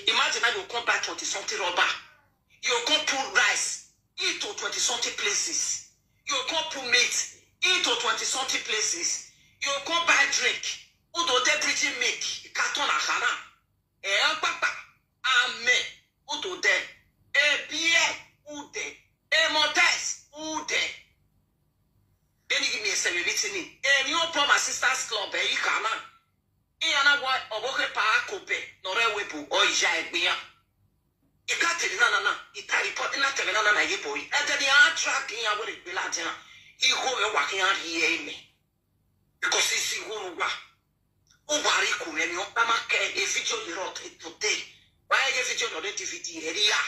Imagine now you come buy twenty something rubber. You come put rice into twenty something places. You come put meat into twenty something places. You come buy drink. Udo de bridging milk. Carton akana. Eh, papa. Ame. Udo de. Eh, beer. Ude. Eh, motes. Ude. Then you give me a seven meeting. Eh, you open my sister's club. Eh, you come on. Iya na wa oboke pa kope no re we bu o ija egbia. Ika tiri na na na, ita report na tebe na na na ye boy. E de ni a track iya we re gbe la dia. I go we wa ki a ri e me. Because isi go no wa. O wa ri ku me ni o pa ma ke e video ni ro te today. Wa e video no de D V D e ri ya.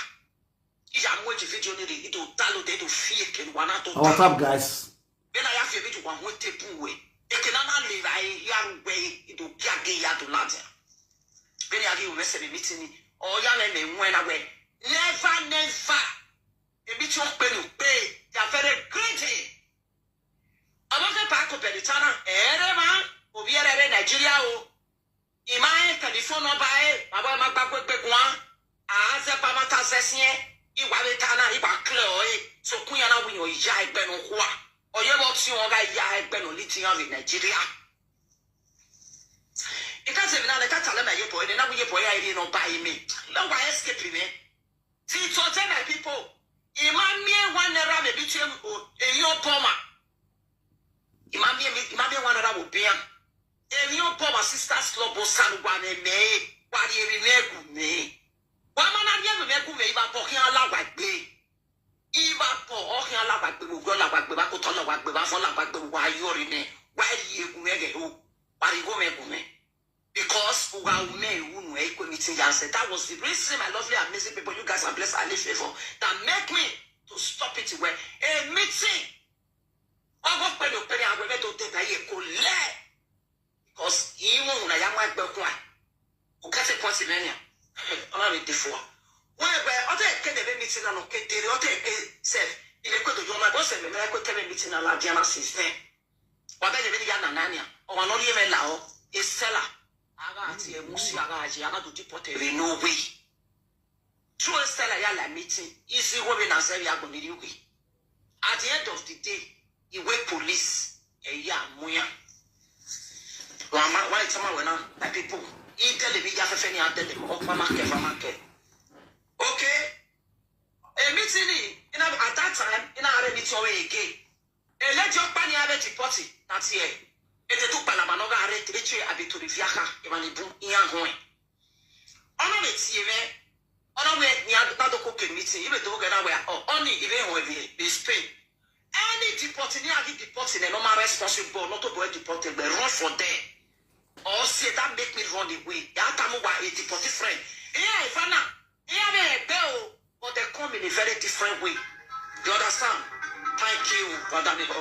Iya mo ji video ni ri, ido download, ido fake, and wana to What's up, guys? Bena ya fi video wa mo te bu we. Eke na na le ra e ya we, ido kia ge ya do lati. Bena ya gi we se meeting ni. O ya me me nwe na we. Never, never. Ebi ti o pe ni pe. They are very greedy. Ọmọ ke pa ko bẹ̀rẹ̀ tana. Ere ma. Obi ere re Nigeria o. Ima e telephone number e. Baba ma gba gbegbe gwan. A ze ba ma ta ze sien. Iwa re tana. Iba clear o e. So kun ya na wi yo ya egbe no kwa. Oye bo ti won ga ya egbe no liti yan re Nigeria. Ika se mi na le ka tale me ye boy. Na wi ye boy ya ri no ba mi. No wa escape me. Ti to tell my people. Ima mi e one naira me bi ti e yo boma. Ima mi e, ima mi e one naira wo bia. Emi o boma sister slow bo san wa me me. Wa ri emi me gu me. Wa ma na ri emi me gu me iba bo ki ala wa gbe. Iba bo o ki ala wa gbe, wo la wa gbe, ba ko to la wa gbe, ba fo la wa gbe, wa yo ri me. Wa ri e gu me ge o. Wa ri go me gu me. Because we are men who know equal meeting ya say that was the reason, my lovely, amazing people, you guys are blessed, I live favor that make me to stop it well. A meeting. Ogo pẹ̀lú pẹ̀lú àwọn ẹgbẹ́ tó tẹ̀ báyìí kò lẹ́. Because ìwọ̀n òun náà yá máa gbẹ kún à. Kò kẹ́sì pọ́n sí lẹ́yìn à. Ọlọ́run mi dé fún wa. Wọ́n ẹgbẹ́ ọjọ́ ìkéde bẹ́ẹ̀ meeting náà lọ kéde ọjọ́ ìké sef. Ilé kó tó yọ ọmọ ẹgbẹ́ ọ̀sẹ̀ mẹ́rin kó tẹ́lẹ̀ meeting náà láti ara system. Wa be de ya na nania. O wa no ri me la o. Estella. Aga ati e musi aga aji aga do deport e no way. True Estella ya la meeting. Easy wo be na se ya go ni ri we. At the end of the day, iwe police e ya muya. Wa ma wa itama we na my people. I tell me ya fe fe ni a tell me o pa ma ke fa ma ke. Okay. A meeting ni ina at that time ina are meeting we again. Ele ti o pa ni abe ti poti na ti e. E te tu pa la manoga are te che abi to ri fiaka e ma ni bu iya ho e. Ono me ti e me. Ono me ni a na do ko ke meeting ibe to ga na we o oni ibe ho e bi Spain. Any deport ni agi deport ni no ma responsible no to boy deport e run for there. Or say that make me run away. Ya tamu wa a deport friend. Yeah, if I na Yeah, me bell, but they come in a very different way. You understand? Thank you, Madam Ibo.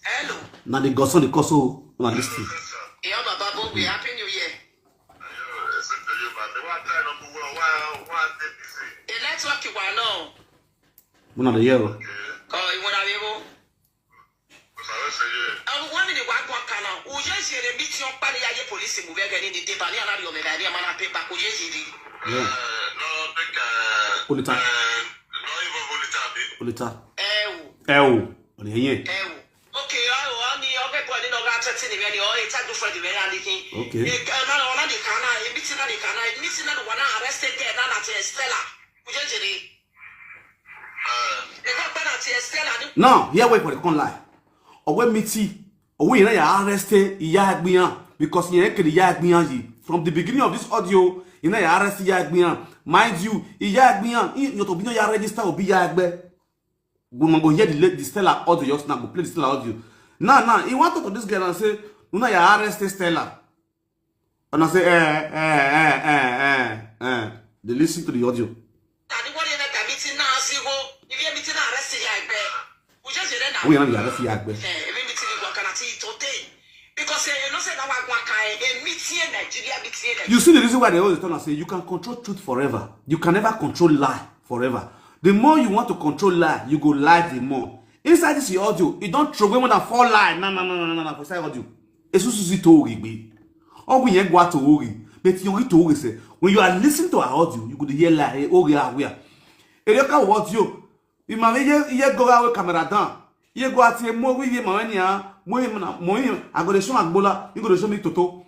Hello. Na the godson dey cause so na this thing. Yeah, Baba Bo, we happy new year. The network you are now. Una dey hear o. Oh, you wanna be able? Wani ni wa gwa kana. Uye jere mi ti on pa ni ya ye police mu be gani ni de ba ni ana ri o me ba ni amana pe ba ko ye jere. Yeah. No, make uh, Olita. Uh, no, even Olita be. Olita. Eh o. Ẹ o. Ọ̀nà yẹn. Eh o. Okay, o o ni o be bo ni no ga thirty ni me ni o e ta do for the me ya ni kin. Okay. E ka na ona ni kana, e mi ti na ni kana, e mi ti na ni wa na arrested there na na ti Estella. Uye jere. Uh, E ka pa na ti Estella ni. Now, here wait for the con lie. Owe miti. Owe yẹn ya arrest ìyá Ẹ̀gbìyàn because yẹn kiri ìyá Ẹ̀gbìyàn yìí. From the beginning of this audio, yẹn ya arrest ìyá Ẹ̀gbìyàn. Mind you, ìyá Ẹ̀gbìyàn, you to be ya register or be ya egbe. We go hear the, the Stella audio just now. Go play the Stella audio. Now, now, he want to talk to this girl and say, "Una ya arrest Stella." And I say, "Eh, eh, eh, eh, eh, eh." They listen to the audio. Tani wọ́n yẹn mẹ́ta mi ti náà sí wo ibi ẹ̀mí ti náà rẹ̀ sí ya ẹgbẹ́. Ujẹ́ ṣe rẹ̀ náà. We are not arrest ìyá Ẹ̀gbìyàn. Ẹ ẹ̀mí mi ti ní gbọ̀ngàn àti ìtòtẹ́. Because ẹ ló ṣe náà wá gbọ́n kan ẹ ẹ̀mí tí ẹ Nàìjíríà mi ti ẹ Nàìjíríà. You see the reason why they always tell us say you can control truth forever. You can never control lie forever. The more you want to control lie, you go lie the more. Inside this audio, you don't throw away more than four lie. No, no, no, no, no, no, for inside audio. Esusu si to ogbe. Ogun yẹn gwa to ogbe. But you get to ogbe say when you are listening to our audio, you go dey hear lie. Ogbe aware. Erioka audio. You ma ye ye go away camera down. Ye go at ye mo we ye ma when ya mo ye na mo ye. I go dey show Agbola. You go dey show me Toto.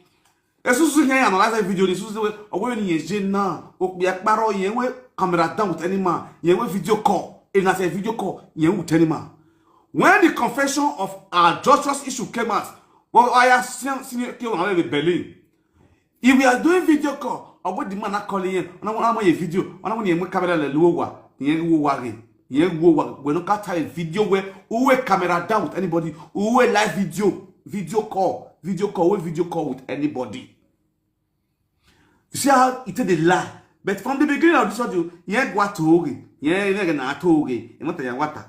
Esusu here analyze that video. Esusu we owe ni ye je na. O pe akparo ye we camera down with any man. Ye we video call. If na say video call, ye with any man. When the confession of our Joshua issue came out, well, I have seen seen it kill in Berlin. If we are doing video call, or what the man not calling in, and I want my video, and I want your camera le lower, ye go worry, ye go worry. We no got time video where who a camera down with anybody, who a live video, video call, video call, we video call with anybody. You see how it take the lie. But from the beginning of this audio, ye go to worry. Yeah, you know, na atoge. You want to wata.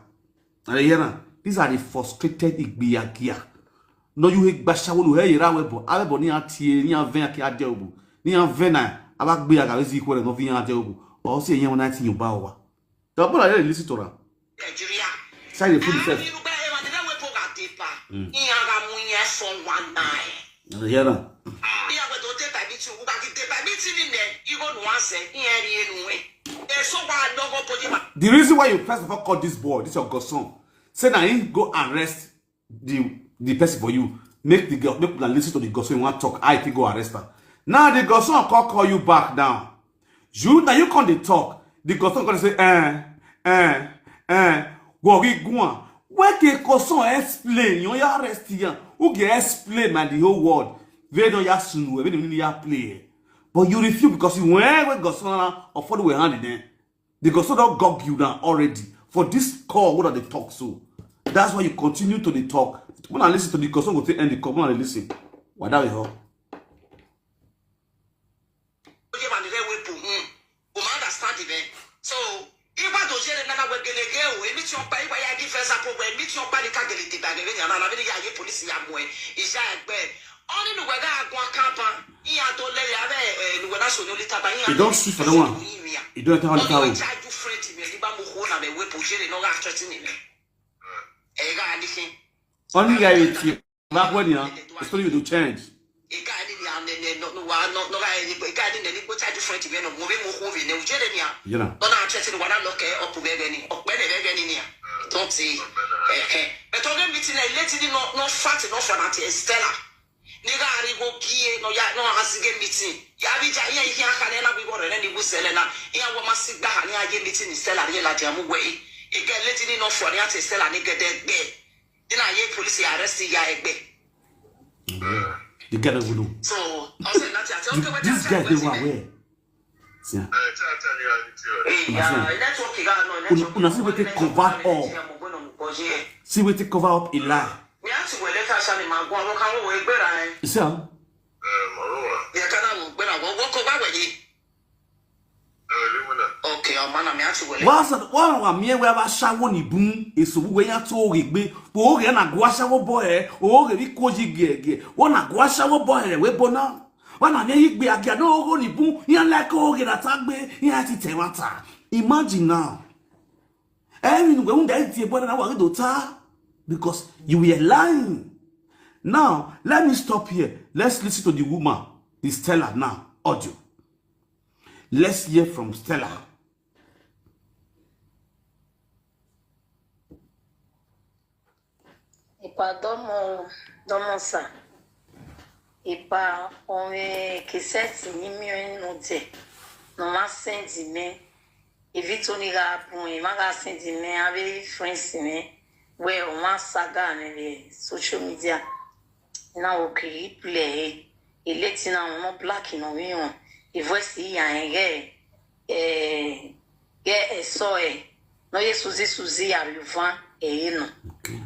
And you hear now? These are the frustrated igbiagia. No, you hate bashawo, you hear Yera Webo. Awebo ni atie, ni aven aki adeobu. Ni avena. Abagbiaga, wezi ikwere, no vi adeobu. Or say, yeah, one night in your bawa. The people are listen to her. Nigeria. Say the food itself. Irugba ewa, the way we go at the pa. Mm. Iyaga munye for one night. You hear now? Iya we do te baby ti, we go get the baby ti ni ne. You go no one say, iya ri enu we. E so wa dogo poji ma. The reason why you first of all call this boy, this your godson, say na him go arrest the the person for you. Make the girl, make una listen to the godson, you wan talk. I think go arrest her. Now the godson call call you back now. You now you come dey talk. The godson come say, eh, eh, eh. Worry go on. When the godson explain, you ya arrest him. Who can explain man the whole world? They don't ya sunu, they don't ya play. But you refuse because you went with godson now or follow we hand in there. The godson don gog you down already for this call wey dem dey talk so. That's why you continue to dey talk. When I listen to the godson go take end the call, when I listen. Wada we ho. Oye ma ni re we bu. Hmm. O ma understand me. So, iwa do jere nana we gele ge o. Emi ti o pa iwa ya give example we. Emi ti o pa ni ka gele ti ba gele ni ana na bi ni ya ye police ya mu e. Ija egbe. Oni ni we ga agun akaba. Iya to le ya be, eh, ni we na so ni olita ba. Iya. You don sue for that one. You don enter on the tower. Oni we charge you friend me. Ni ba mo ko na be we bu jere no ga threaten me. E ga ni kin. Only guy with you. Back when you, the story will change. Ika ni ni ane ne no no wa no no ga ni ika ni ne ni ko charge friend me no mo be mo ko be ne ujere ni a. You know. No na chese ni wa na lock e up be be ni. Ope ne be be ni ni a. Don't say. Eh eh. But oge meeting na leti ni no no fat no for na ti Stella. Ni ga ari go gie no ya no asige meeting. Ya bi ja ya ya ka ne na bi go re ni bu sele na. Ya wo ma sigba ha ni aye meeting ni Stella ni la ja mu we. Ike leti ni no for ni ati Stella ni gede gbe. Then I hear police arrest ya egbe. The guy don't even know. So, I said nothing. I said, okay, what this guy dey one where? See, ah. Eh, yeah, network, you got no network. Una see wetin cover up. See wetin cover up a lie. Mi a ti wele ka sha ni ma gwa wo kan wo egbe ra e. You see, ah? Eh, mo ro wa. Ya kana wo egbe ra wo wo ko ba we yi. Okay, ọmọ náà mi á ti wọlé. Wasa wana wa mie we ba shawo ni bun eso we ya to ogbe. Bo oge na gwa shawo boy, oge bi ko ji gege. Wana gwa shawo boy we bona. Wana mi igbe agia no ogo ni bun. Ya like oge na tagbe, ya ti te wata. Imagine now. Every we un dey tie boy na wa do ta because you were lying. Now, let me stop here. Let's listen to the woman, the Stella now, audio. Let's hear from Stella. Ipa domo domo sa. Ipa onwe kiseti ni mi no de. No ma send me. If it only ga pun, ma ga send me. Ave friends me. We o ma saga me be social media. Na o ki play. Ileti na no black no we on. If we see ya enge. Eh, ye eso e. No ye suzi suzi ya yuvan e no. Okay.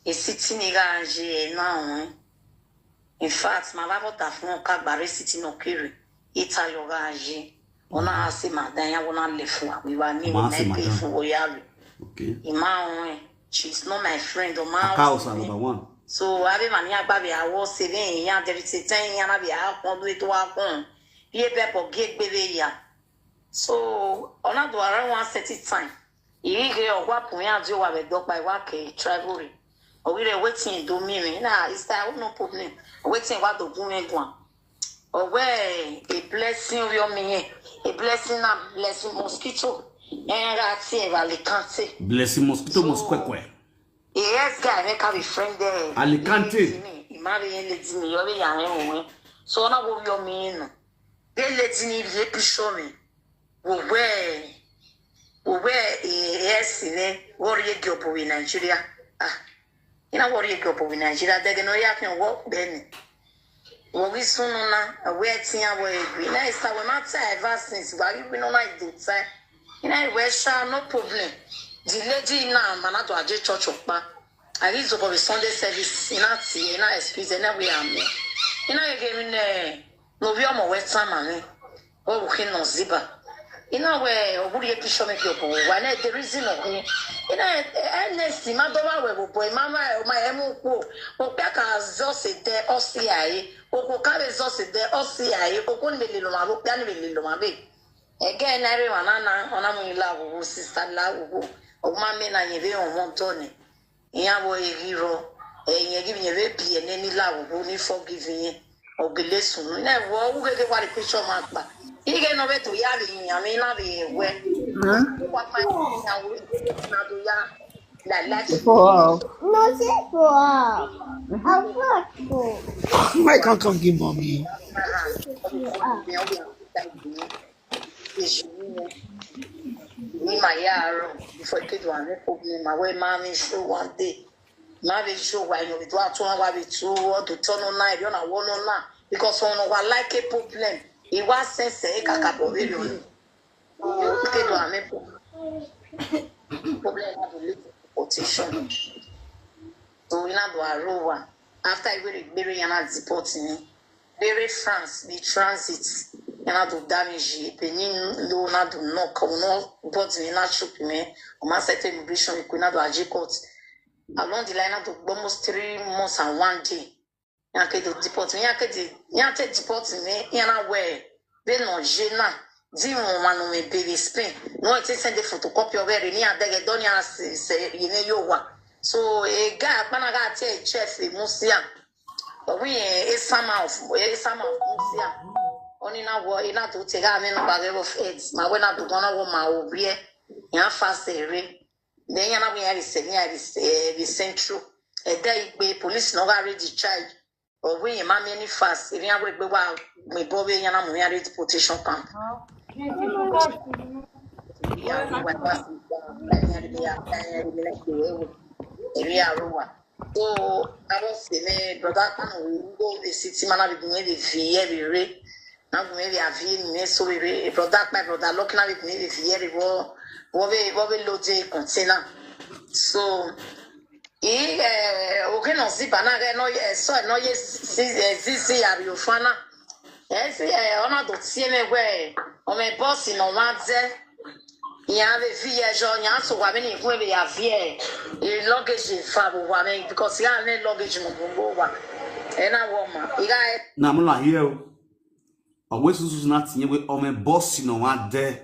E siti ni ga anje e na on. In fact, ma va vota fun o ka gbare siti no kiri. Ita yo ga anje. Ona ase madan ya ona le fun wa. We wa ni. Ma ase madan. Fun o ya lo. Okay. Ima on. She's not my friend. O ma. Aka osa number one. So ave mani agba be awo se be ya, there is a time ya na be a kon do it wa kon. Ye be po ge gbe be ya. So ona do around one certain time. Iri ge ogwa pun ya di o wa be do pa wa ke travel re. O wi re wetin do mi mi na is that no problem. Wetin wa do gun me gwan. O we a blessing wi o mi yen. A blessing na blessing mosquito. En ra ti e va le kante. Blessing mosquito. So, mosqueque. Yes, guy, make a be friend there. Alicante. He marry a lady me, you be young woman. So na wo yo mi no. The lady ni le picture me. Wo we, wo we, eh, yes, ne. Wo ye gyopo in Nigeria. Ah, you know what ye gyopo in Nigeria? They no ya can work then. Wo we sunu na, we ti ya wo egbe. Na isa we ma ta ever since. Wa we no like do time. You know, we shall no problem. The lady na mana to aje church okpa. I read over the Sunday service in that in that excuse and we are me. You know, again, eh, no we are more west time, man. Oh, we can no ziba. Ina we oguri ye kisho me ki obo wa na the reason of me. Ina, eh, next ma do wa we bo boy mama o ma emu ku. O pe ka zo se de o si ai. O ko ka be zo se de o si ai. O ko ni be le lo ma bo pe ni be le lo ma be. Again, I re wa na na ona mu la wo sister la wo. O ma me na ye be o mo to ni. Iya wo e giro. E ye gi ye be bi e ne ni la wo ni forgive ye. O gele sunu. Na wo u ge ge wa le picture ma pa. I ge no be to ya bi ya mi na bi we. Wa pa ya wo na do ya. La la. For no say for I want to. Why can't come give mommy? Ni ma ya ro. Before ke do ame problem ma we ma mi show one day. Ma be show wa yo bi to atun wa be tu o do to no na yo na wo no na. Because on wa like a problem. I wa sense e kaka bo be lo. Ke do ame problem. Problem na do live quotation. So we na do a ro wa. After I really bury yana deport me. Bury France, the transit. Yana do damage. Benin lo na do knock. No body na chup me. O ma set immigration. We na do a court. Along the line, na do almost three months and one day. Yan ke do deport me. Yan ke di yan te deport me. Yana we. Be no je na. Di mo ma no me baby Spain. No, it send the photocopy of it. Ni adege don ya se se ye me yo wa. So a guy akpana ga te chef e musia. But we a summer of a summer of musia. Oni na wo e na to te ga me no ba ge of it. Ma we na to gona wo ma o bie. Yan fa se re. Then yana we ya se ni ya se central. E de igbe police no ga ready charge. Or we ma me ni fast. If you have a gbe wa me bo we yana mu ya ready deportation camp. Ya we wa fast. Ya ya ya ya. Area Aruwa. So I was in a brother and we go the city man with me the V every. Na me we have him me so we a brother my brother looking at me the V every wo wo we wo we load the container. So e eh o ke no si bana ke no e so no ye si eh si si ya bi ofana. E si eh ona do tie me we o me boss no wa ze. Ya be vi e jo ya so wa me ni ku be ya vi e. E luggage fa bo wa me because ya ne luggage no bo wa. E na wo ma. I ga e Na mo la here o. Owe susu na tinye we o me boss no wa de.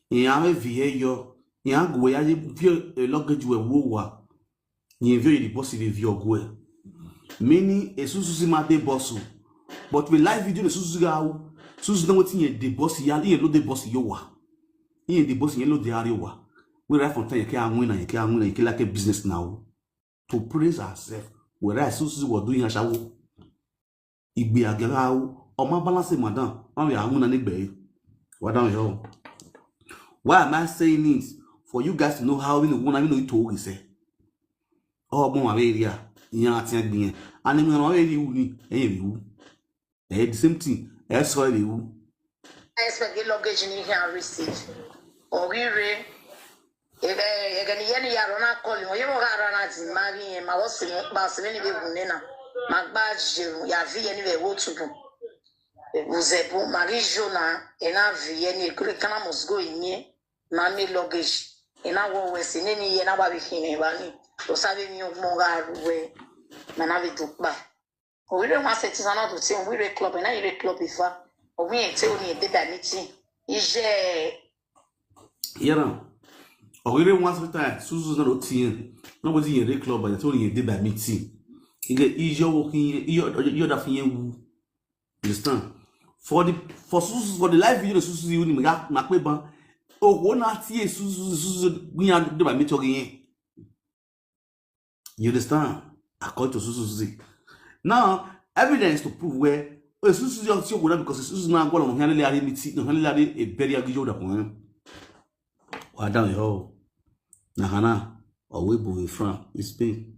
Iya me vie yo. Iya go ya ye vie luggage we wo wa. Ni vie the boss vie vie ogwe. Meaning e susu si ma de boss o. But we live video the susu ga o. Susu na wetin ye the boss ya ye lo the boss yo wa. Ye the boss ye lo the are wa. We right from time ye ke anwin na ye ke anwin na ye ke like a business now. To praise ourselves. We right susu we do yin ashawo. Igbe agara o. O ma balance madam. Ma we anwin na ni gbe. Wa down yo. Why am I saying this? For you guys to know how we know we know to we say. Oh, bon, ma be area. Yan ati agbiyan. Ani mi ran we ri wu ni. Eyin ri wu. Eh, the same thing. E so ri wu. I expect the luggage in here and receive. Or we re. Ege ege ni yeni ya rona call mo. Yebo ga rona ti mari e ma wo si mo pa si ni be gunena. Ma gba je ya vi yeni be wo tubu. Uzebu mari jona e na vi yeni kuri kana must go inye. Na me luggage. E na wo we si ni ni ye na ba bi kini ba ni. To sabe mi o mo ga ruwe. Na na bi dupa. Owire wan se ti sana to ti owire club na ire club ifa. Owi en te oni e de da meeting. Ije Yara. Ogire wan se time susu na do ti en. No go ti yen re club ya to yen de da meeting. Ige ijo wo kin yo yo da fin yen wu. Understand? For the for susu for the live video susu you ni ma ma pe ban. Owo na ti e susu susu gbiyan de ba meeting oge yen. You understand? According to Susu Susi. Now, evidence to prove where Susu Susi is not because Susu na go on here le ari miti, no here le ari e bury agi yoda pon. Wa down yo. Na hana. Owe bu we from Spain.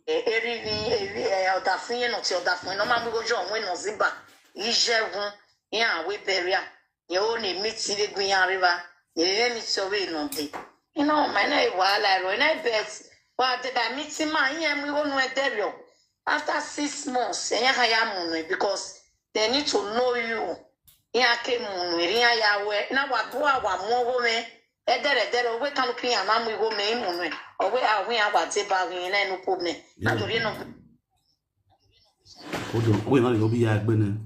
Eri ni eri eh, ọdafun yẹn náà ti ọdafun yẹn náà máa ń gbójú ọ̀hún iná zimba yìí ṣẹ́gun ní àwọn ìbẹ̀rẹ̀ à yẹn ó ní mí ti gbé gbin yẹn àríwá yẹn lè mí ti ọwọ́ iná dé iná ọmọ iná ìwà aláìrọ̀ iná ìbẹ̀ wà débà mí ti máa yín ẹ̀mú ìwọ́nú ẹ̀dẹ́rẹ̀ ọ̀ after six months ẹ̀yìn àyà mùnú because they need to know you Inya ke mu nu, inya ya we. Na wa dua wa mu wo me. Edere, edere, we kanu pi ya na mu wo me mu nu. O we a we a wa te ba we na no problem. Na do no. Hold on. Wait, man, go be ya gbene.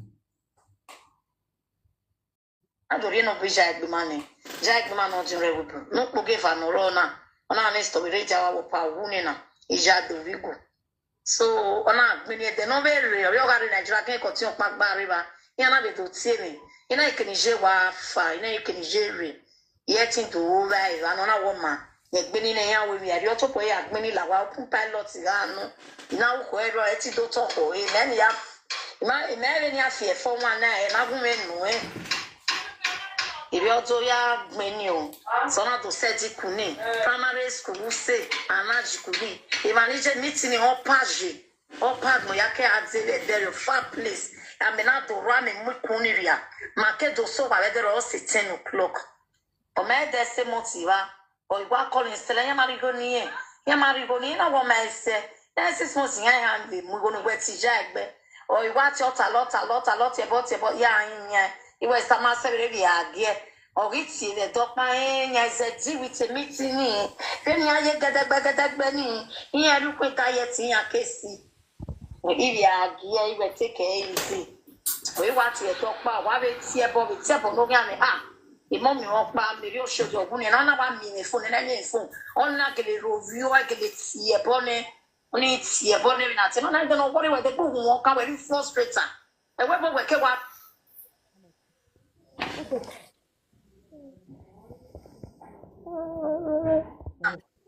Na do no be ja egbe mane. Ja egbe mane o jin re wo. No po ge fa no ro na. Ona ne sto we re ja wa wo pa wu ne na. Ija do wi go. So ona gbini ede no be re, yo ga re Nigeria ke ko ti o pa gba re ba. Inya na be do tie ni. Ina ikeni je wa fa, ina ikeni je re. Ye ti do wo ba e, ano na wo ma. Ye gbini ne ya we mi ari o to po ya gbini la wa open pilot ga no. Ina u ko e ro e ti do to ko e, me ni ya. Ma, me re ni a fi e fo wa na e, na gun me nu e. Ibi ojo ya gbini o. So na do se di kuni. Primary school se, ana ji kuni. Ibi ni je meeting ni o pa je. O pa mo ya ke a de le de far place. A me na do ra me mu kuni ria. Ma ke do so wa le de ro se ten o'clock. O me de se mo ti wa. O igwa ko ni se le ya ma ri go ni e. Ya ma ri go ni na wo me se. Na six months ya ya de mu go no we ti ja egbe. O igwa ti o ta lo, ta lo, ta lo, ti e bo, ti e bo, ya yin ya. Iwe sa ma se re bi a ge. O gi ti le do pa e, ya ze di wi te mi ti ni. Pe ni a ye gedegbe, gedegbe ni. Iye ru pe ta ye ti ya ke si. Iwe a ge, iwe te ke e si. O igwa ti e do pa, wa be ti e bo, be ti e bo no ga me. Ah, imo mi o pa, me ri o shojo gun ni, na na wa mi ni fun, ni ni fun. O na gele ro vi o, gele ti e bo ni. O ni ti e bo ni na te, na na no worry we de gu won ka we ri frustrator. E we bo we ke wa.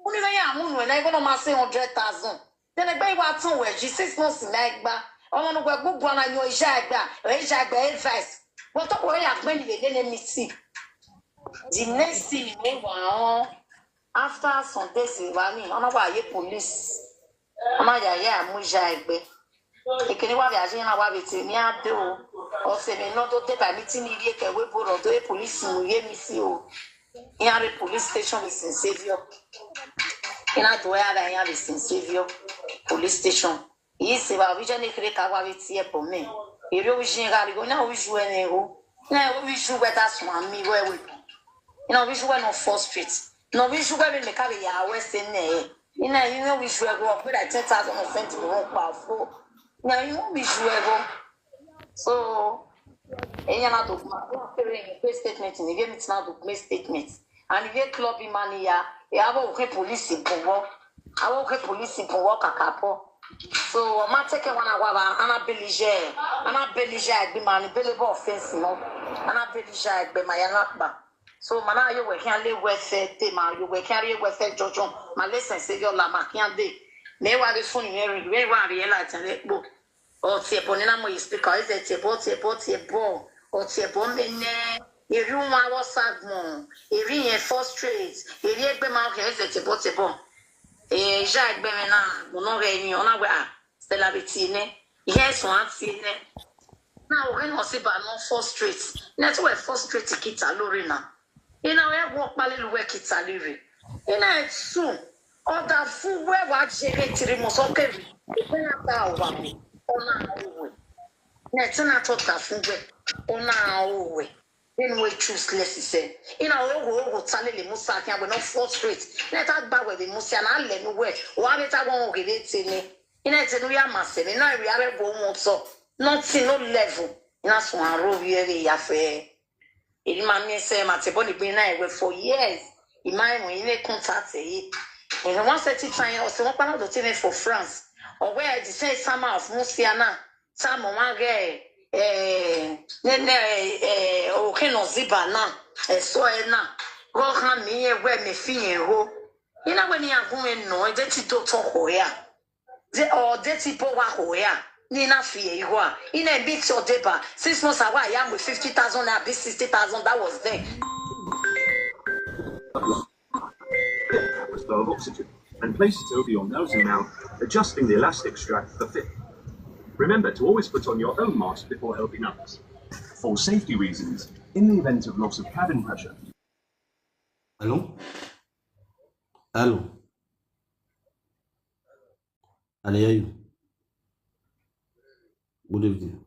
O ni na ya mu nu, na e go no ma say hundred thousand. Then egbe iwa tun we ji six months na egba. Omo no gbe gugu na yo ija egba. E ija egba advice. But to ko ya gbe ni le le mi si. The next thing we wa on after some days we wa ni ona wa ye police. Ona ya ya mu ija egbe. Ekene wa bi aje na wa bi ti ni a de o. O se me no do de ba mi ti ni ri ke we bo ro do e police mu ye mi si o. Iyanre police station with Saint Saviour. Ina do ya da Iyanre Saint Saviour police station. Yi se ba bi je ne kere ka wa bi ti e po me. Ere o jin ga ri go na o ju e ne o. Na o ju we ta sun ami we we. Ina o ju we no four street. No o ju we me ka be ya we se ne. Ina yi no o ju e go pe da ten thousand or something won pa fo. Na yi no o ju e go. So, enya na do ma, wa kere ni pe statement ni, ge mi ti na do me statement. And ge club man ya, e abo ke police bo wo. Abo ke police bo wo kaka po. So, o ma take one awa ba, ana belije, ana belije agbi man, bele bo offense no. Ana belije agbi ma ya na pa. So, mana yo we kan le we se te ma, yo we kan le we se jojo, ma le sen se yo la ma kan de. Me wa de fun ni, me wa ri e la tan le po. O ti e bo ni na mo yi speaker, is it e bo, ti e bo, ti e bo. O ti e bo me ne. Eri wa wo sagmon. Eri yen frustrate. Eri egbe ma o ke, is it e bo, ti e bo. E ja egbe me na, mo no re ni, ona we a. Stella be ti ne. Yes, one ti ne. Na o ke no si ba no frustrate. Na to we frustrate kita lori na. Ina we wo pa le lu we kita lori. Ina e tu. Oda fu we wa je ke tiri mo so ke ri. Ina ya ta wa. Ona o we. Na ti na to ta fu we. Ona o we. Then we choose less se. Ina o go o go tale le mo sa kan we no frustrate. Na ta gba we le mo sa na le nu we. Wa be ta won o ge de te ni. Ina te nu ya ma se ni na ri are go won so. Nothing, no level. Ina so an ro wi e ya fe. Eri ma mi se ma te bo ni gbe na ewe for years. I ma e mo ine contact e. Ina wan se ti tan o se won pa na do ti me for France. O we the same summer of Musiana. Sa mo wa ge eh ne ne eh o ke no ziba na. E so e na. Go kan mi e we me fi yen ho. Ina we ni agun e no e de ti do to ho ya. De o de ti po wa ho ya. Ni na fi e ho a. Ina e bi ti o de ba. Six months awa ya mo fifty thousand na be sixty thousand, that was then. Atmosphere of oxygen and place it over your nose and mouth, adjusting the elastic strap for fit. Remember to always put on your own mask before helping others. For safety reasons, in the event of loss of cabin pressure, Allô? Allô? Allô, you. Good evening.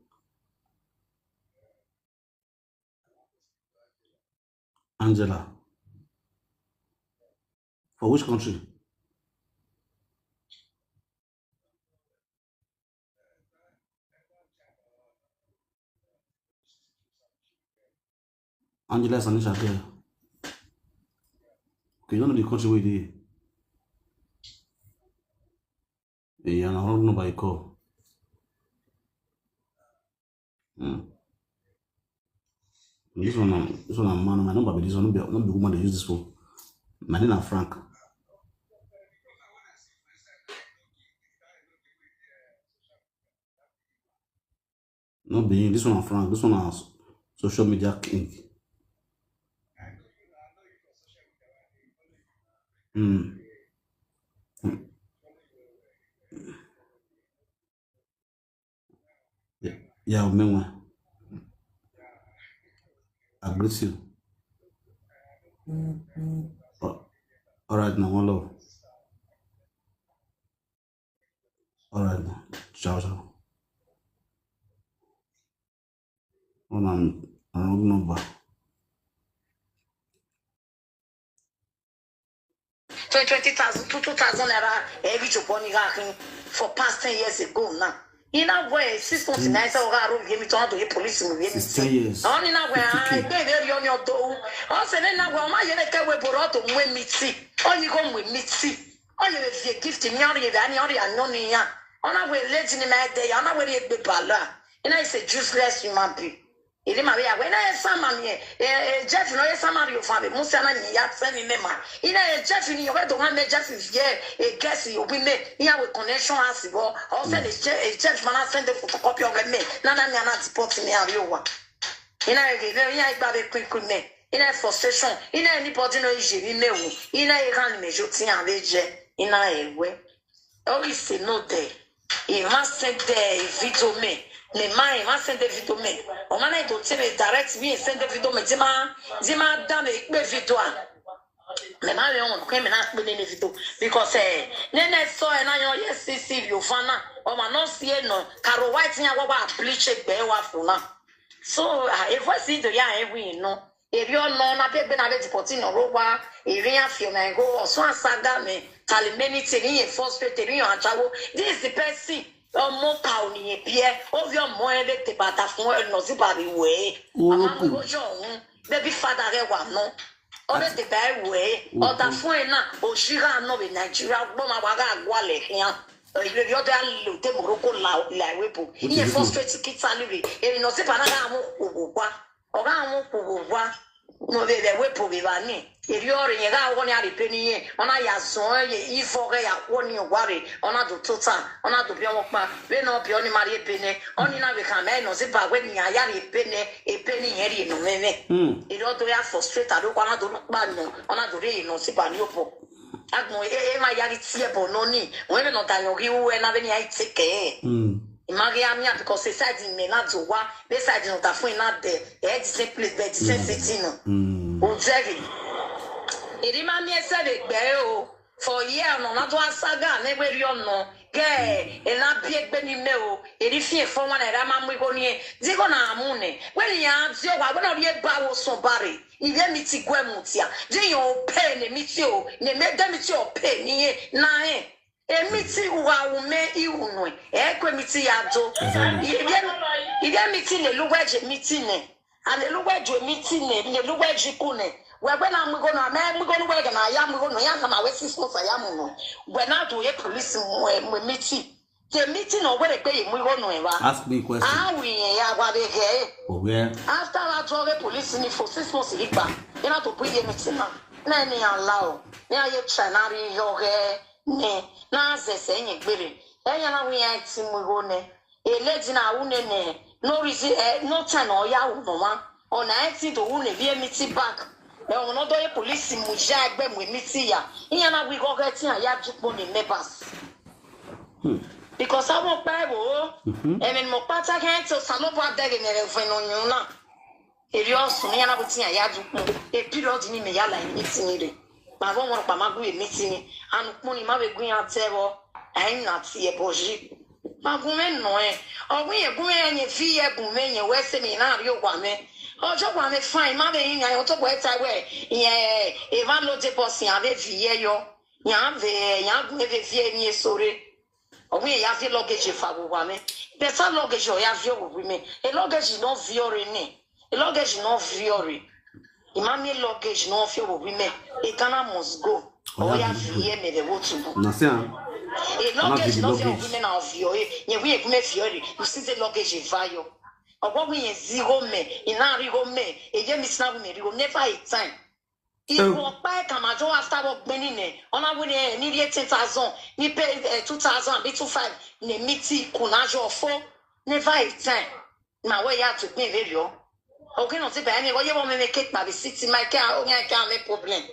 Angela. For which country? Angela Sanisha there. Okay, you don't know the country where they. Yeah, I don't know by call. Hmm. This one, na- this one, na man, my number be this one, no be, no be woman they use this phone. My name na Frank. No be him, this one na Frank, this one na s- social media king. Hmm. Yeah, yeah, Omenwa. I greet you. Oh, all right, now, one love. All right, now. Ciao, ciao. On a wrong number. Twenty, twenty thousand, two, two thousand naira every Joboni Rakin for past ten years ago now. Ina gwe six months na esa oga ro yemi to ando ye police mu yemi. It's ten years. Oni na gwe fifty K. Egbe ebe ri oni odo. O se ne na gwe o ma ye le ke we boro to mu emi ti. O yi go mu emi ti. O ye be vie gift ni ori ye be ani ori ano ni ya. Ona gwe lady ni ma de ya. Ona gwe ri egbe bala. Ina is a useless human being. Ili ma ya gwe na e sama mi e. E Jeff no e sama ri o fa be. Musa na ni ya se ni me ma. Ina e Jeff ni yo do ma me Jeff ye. E guess yo bi me. Iya we connection asibo. O se le che- e Jeff mana send the photocopy of me. Na na mi ana deport me ari o wa. Ina e ge ina e gba be quick quick me. Ina e frustration. Ina anybody no ije mi me wo. Ina e ran me jo ti an le je. Ina e we. O ise no de. E ma send the video me. Me ma e ma send the video me. O ma na e do te me direct me send the video me. Di ma di ma da me pe video a. Me ma le on kwe me na pe le video because eh ne ne so e na yo ye si si yo fana. O ma no si e no. Caro White nya wa wa bleach egbe wa funa. So ah, e voice do ya e wi no. Eri ono na be be na be deport no ro wa. Eri ya fi o na go o so asaga me. Tali many thing in first rate eri yo achawo. This is the person. Ọmọ ka o ni ye pie. O vi ọmọ e be te bata fun e no si ba ri we. Ama Oroko. Mo jo un. Baby father re wa no. O be te ba e we. Ọda fun e na o shira no be Nigeria gbo ma wa ga gwa le hian. Ibe bi ọdọ ya lo te Morocco la la we bo. Iye is first good. Rate Kitali re. Eri no si ba na ga mu owo wa. Ọga mu owo wa. No be be we bo be ba ni. Eri ore ye ga wo ni ari pe ni ye. Ona ya so ye ifo ga ya wo ni wa re. Ona do tota. Ona do bi won pa. Be no bi oni mari e pe ne. Oni na we ka me no si ba we ni ya ya re pe ne. E pe ni ye ri no me me. Hmm. Eri ọdọ ya frustrate ado kwa na do pa no. Ona do re no si ba ni opo. Agbon e e ma yari tie bo no ni. Won be no da yo ri u e na be ni ai take e. Hmm. Imari ami a because e side me na do wa. Be side no da fun na de. E the same place be the same city no. Hmm. O Jerry. Eri ma mi e se be gbe o. For year no na do asaga ne we ri ono. Ge e na bi egbe ni me o. Eri fi e fo wa na era ma mu igo ni e. Digo na amu ne. We ni ya ti o wa we no ri e ba wo so bare. Iye mi ti gwe mu ti a. Di yo pe ne mi ti o. Ne me de mi ti o pe ni e. Na e. E mi ti wa u me i u no e. E kwe mi ti ya do. Exactly. Iye iye mi ti ne lu we je mi ti ne. A ne lu we je mi ti ne. Ne lu we ji ku ne. We we na mu go no me mu go no we ga na ya mu go no ya na ma we six months ya mu no. We na do ye police mu e mu mi ti. Te mi ti no we re pe ye mu go no e wa. Ask me a question. A wi ye ya wa be ge. Owe. After that drug police ni for six months igba. Ina to bring me to now. Na ni allow. Ni aye China ri yo ge. Ni na ze se yin gbere. E ya na wi ya ti mu go ne. E le di na u ne ne. No reason eh no time o ya u no wa. O na e ti do u ne bi e mi ti back. E o no do ye police mu ja egbe mu mi ti ya. Iya na wi go ge ti ya ju po ni members. Because I won't buy wo. And then mo pata can't tell some of what they never when on you now. If you also me and I would see a yard. A period in me yala in meeting it. Ma go mo pa ma gu e meeting. Anu kpon ni ma we gun ya te wo. Ai na ti e boji. Ma gun me no e. O gun e gun e ni fi e gun me ni we se mi na ri o wa me. Ojo kwa me fine, ma be yin yan to kwa ta we. Yen e van lo de boss yan ve vie yo. Yan ve yan gun ve vie mi sore. Owi ya vie luggage fa wo wa me. Be sa luggage o ya vie wo wi me. E luggage no vie ore ni. E luggage no vie ore. Imami luggage no vie wo wi me. E kana must go. O ya vie me de wo tu. Na se an. E luggage no vie wo wi me na vie ore. Ye wi e wi me vie ore. You see the luggage va yo. Owo wi yen zero me, ina ri go me, e ye mi sina wi me ri go never a time. Iwo pa e kama jo after work gbeni ne, ona wi ne ni ri eighteen thousand, ni pay eh, two thousand, be two five, ne miti kuna jo fo, never a time. Ma we ya to gbin ve ri o. Ogi no ti ba ni go ye wo me me cake ba bi city my ke o nya ke a me problem.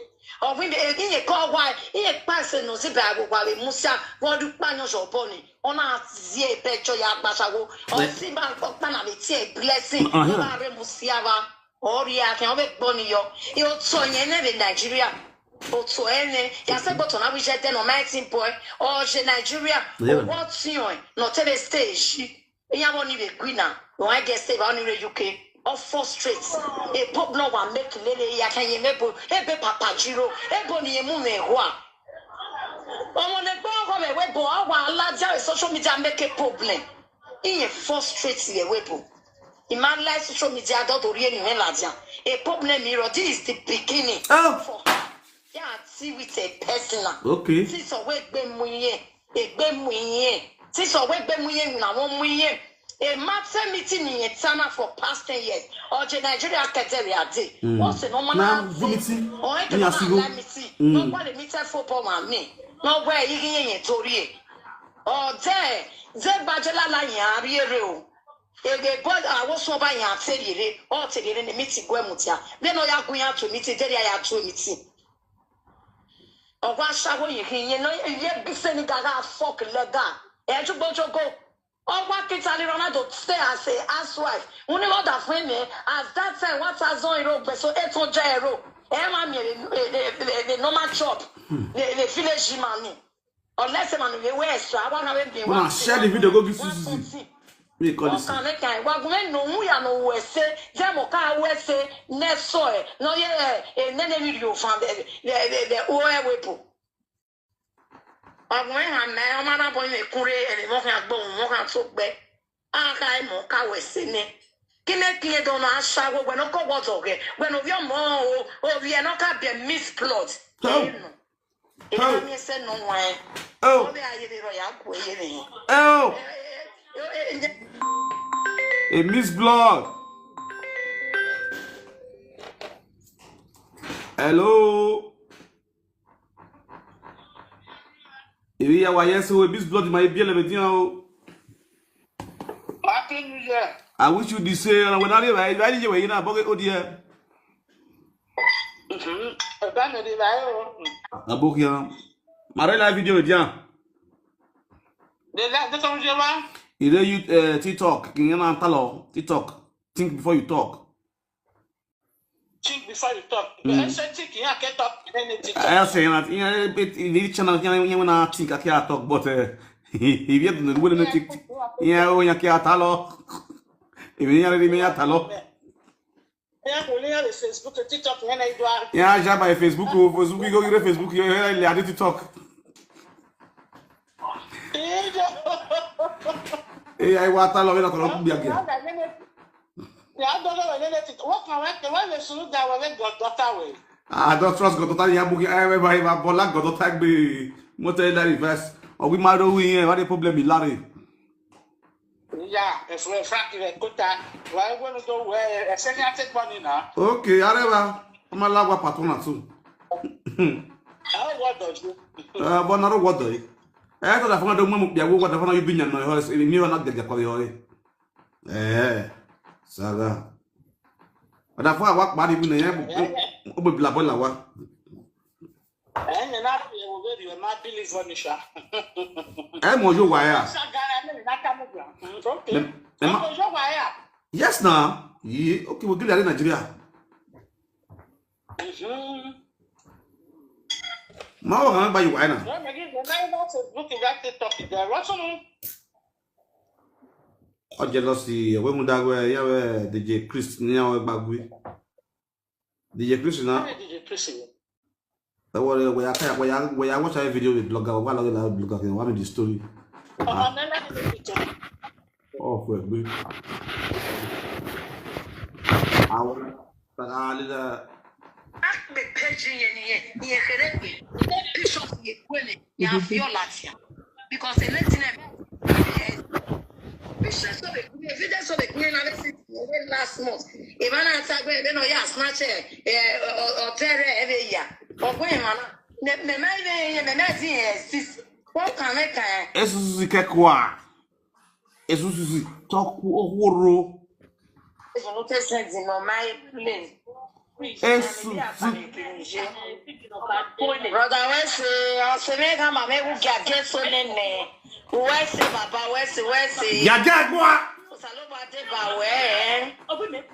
O wi be e ye ko wa, e ye pa se no ti ba go wa le musia, wo du pa nyo jo bo ni. Ona zie be jo ya gba sa wo. O si ba ko pa na me ti e blessing. Wo ba re musia ba. O ri a ke o be gbo ni yo. E o to yen ne be Nigeria. O to ene. Ya se gbo to na wi je de no my team boy. O je Nigeria. O wo ti o. No te be stage. Iya wo ni be queen na. No I get say ba ni re U K. O frustrate. E pop no wa make lele ya kan ye me bo. E be papa jiro. E bo ni e mu me wa. Omo ne gbo ko me we bo a wa la ja social media make a problem. Iye frustrate ye we bo. I ma like social media do do ri ni me la ja. A problem mi ro, this is the beginning. Oh. For ya ti with a personal. Okay. Ti so we gbe mu yen. E gbe mu yen. Ti so we gbe mu yen na won mu yen. E ma te mi ti ni yen tana for past ten years. Oje Nigeria ketere ade. Mm. Won se no ma Na na go mi ti. O e ke Ni ma asigo. La mi ti. Mm. No wa le mi te football ma mi. No we yi yen yen tori e. O de, de ba je la la yen a ri ere o. E ge bo a wo so ba yen a te ri ere. O te ri ere ni mi ti gwe mu ti a. Be no ya gun ya to mi ti, de ya ya to mi ti. Ogwa shago yin kin yen no ye bi se ni gaga fuck lega. E ju gbo jogo. Ogwa Cristiano Ronaldo stay as a housewife. Uni go da fun me as that time one thousand euro gbe so eight hundred euro. E ma mi e e e normal chop. E e village man ni. Unless man we we extra, wa na we bi Una share the video, go give Suzy. Me call this. Ọkàn lẹ́ka ẹ̀ wá gúnmẹ́ nù ń yà nù wẹ̀ ṣe jẹ́ mọ̀ ká wẹ̀ ṣe nẹ́sọ̀ ẹ̀ náà yẹ ẹ̀ ẹ̀ nẹ́nẹ́ mi rí òfin ẹ̀ ẹ̀ ẹ̀ ẹ̀ ó ẹ̀ wẹ̀ bò. Ọ̀gùn ẹ̀ hàn mẹ́ ọmọ arábọ̀ yìí kúrẹ́ ẹ̀ lè mọ̀ kí a gbọ́ òun mọ̀ ká tó gbẹ. Á ká ẹ̀ mọ̀ ká wẹ̀ ṣe ní. Kí lè kí ẹ̀ dọ̀nà aṣáwó gbẹ̀nà kọ́ wọ́tọ̀ rẹ̀ gbẹ̀nà òbí ọmọ o òbí ẹ̀ náà ká bẹ̀ miss plot. Tọ́. Ẹ̀ náà mi ẹsẹ̀ nù wọ̀nyẹn. Oh, Ó bẹ ayé mi rọ̀ yà kú ẹyẹ nìyẹn. oh, a miss blood. Hello. If you are yes, so a miss blood, my bill everything. Oh, Happy New Year. I wish you the same. When I live, I live, you know, but oh dear. Ẹ̀bá mi di báyìí o. Abokia. My real life video, yeah. Dèjà tó ń ṣe wá. You know, you uh, TikTok, you know, talo TikTok. Think before you talk. Think before you talk. Ẹ ṣe tí kì í àkẹ́ talk anything. I say that you know, it, it, the channel, you know, you know, think I can't talk, but uh, if you don't know what you think, yeah, oh, you can't talo. If you know, you can't talo. Ẹ kò ní ẹ̀rọ Facebook, TikTok yẹn náà ìjọ àrùn. Yeah, I share my Facebook, oh, Facebook, you go to Facebook, you know, you TikTok. Ìjọ. Hey, I want talo, you know, come up again. Ìyá dọ́dọ̀ rẹ̀ lélẹ̀ tí wọ́n kàn wá pé wọ́n lè sùn dá wọlé gọ̀dọ̀tà wẹ̀. I don't trust God. Totally, I'm booking. I remember him. I bought God. Tag me. Mo tell you that reverse. Or we might do we here. What the problem is, Larry? Ìyá ẹ̀fọ́ ẹ̀fọ́ kiri ẹ̀kọ́ta wà á gbọ́dọ̀ tó wẹ̀ ẹ̀sẹ̀ ní àtẹ̀gbọ́n ni nà. Okay, arẹwà. Ọmọ aláwa pàtó náà tún. Ẹ ó wọ́dọ̀ ju. Bọ nọrọ wọdọ yìí. Ẹ tọ́jà fún ọdún mọ́mú pìyàwó wọ́dọ̀ fún ọdún yóò bí yàn náà. Ẹ ní wọn náà gẹ̀gẹ̀ kọ́ yọ ẹ. Ẹ sàgà. Ọ̀dà fún àwa pàdé mi nìyẹn. Ó bẹ bìlà bọ́là wa. Ẹ̀yìn náà fi ẹ̀wọ̀ bẹ́ẹ̀ rí ẹ̀ máa bí lè fọ́ mi ṣá. Ẹ mọ̀ yóò wáyà. Ṣàgàrà mi nìyá ká mọ̀ gbà. Ẹ má. Ọkọ̀ yóò wáyà. Yes na. Yìí, okay, we'll give you Nigeria. Má wọ̀ kàn bá yìí wáyà náà. Wọ́n mi kí ìgbà náà bá Facebook ìgbà TikTok ìgbà wọ́n tún mú. Ọ jealousy, we mu da we, ya we D J Chris, ni ya we gbagbe. D J Chris na. Why did you prison? Ẹ wọ, we ya, we ya, we ya watch a video with blogger, wa lọ la blogger, wa mi the story. Ọmọ mẹ́lá ló fi jẹ. Ọ fọ ẹgbẹ́. Àwọn, tara lila. Akpe page yẹn nìyẹn, yẹn kẹrẹ pé. Bishop yẹn kwele, yẹn fi ọ̀la tiẹ̀. Because the next thing I Bishop so be, evidence so be, na be last month. Imana Tagbe, be no ya snatch, eh, or, or, or tear every year. Ọgbọ́n ìmọ̀nà. Mẹ̀mẹ́ ilé yẹn, mẹ̀mẹ́ ti yẹn sis. Wọ́n kàn mí kàn ẹ́. Esusu kẹ́kọ̀ọ́. Esusu tọ́kù owóró. Ìṣòro tẹ́ sẹ́ǹtì mọ́ máa ń play. Esusu. Brother, where's the, I'll say, make a man, make who get, get so nene. Where's the papa, where's the, where's the? Yàgá gbọ́. Saloba de ba where?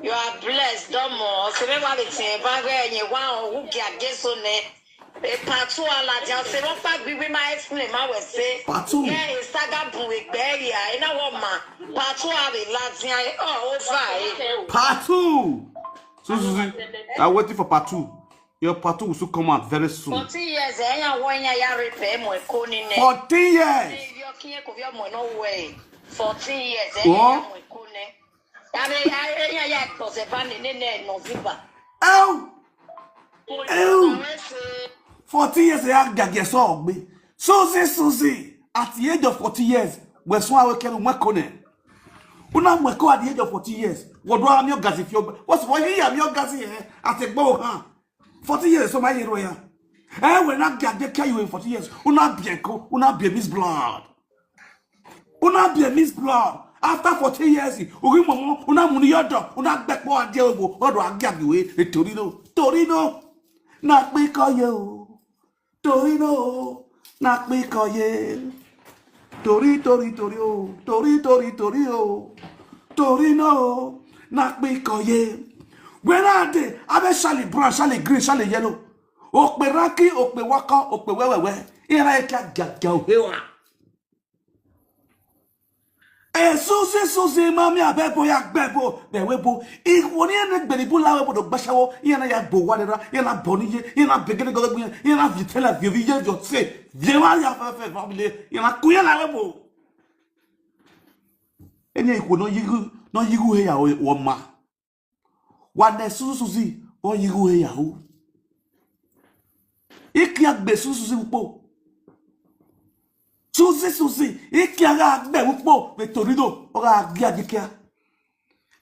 You are blessed, Domo. I'll say, make one thing, bag where you want, who get, get so ne. E patu ala dia se wọ́n pa gbigbi ma explain ma we se. Patu. Yeah, e saga bu egbe ya. E na wo ma. Patu a be la dia. Oh, over. Patu. So, so, so, I'm waiting for part two. Your part two will soon come out very soon. Fourteen years, eh, ya wo ya ya rape mo ko ni ne. Fourteen years. Eh, yo kiyen ko bi ọmọ no way. Fourteen years, eh, ya mo ko ne. Ya be ya ya ya to se ba ni ne ne no ziba. Oh. Ew. Fourteen years ya gage so gbe. Susie, Susie, at the age of forty years, we swan we kenu we kone. Una we ko at the age of forty years. What do I am your gazi fi ogbe? What's what you am your gazi eh? At a go ha. Forty years so my hero ya. Eh, we na gage ke you in forty years. Una be ko, una be Miss Blood. Una be Miss Blood. After forty years, uri momo, una muni yodo, una gbekpo ade obo, odo agi agi we, e Torino, Torino. Na pe ko ye o. Torino, na pe ko ye. Tori, tori, tori o. Tori, tori, tori o. Torino, na pe ko ye. When I dey, I be Charlie brown, Charlie green, Charlie yellow. Okpe raki, okpe waka, okpe wewewe. Ira eka gaga ohewa. Eh, Susie, Susie, mami, abebo ya gbebo, bewebo. Iwoni ene gberibu la webo do gbashawo, yana ya bo wadera, yana boni ye, yana begene gogo ye, yana vitela vievi ye vio se, viewa ya fe fe family, yana kuya la webo. Enye iko no yigu, no yigu he ya o, o ma. Wa ne Susie, Susie, o yigu he ya o. Ikia gbe Susie, Susie upo. Susie, Susie, ikia ga gbe upo, ve Torino, o ga gia gikia.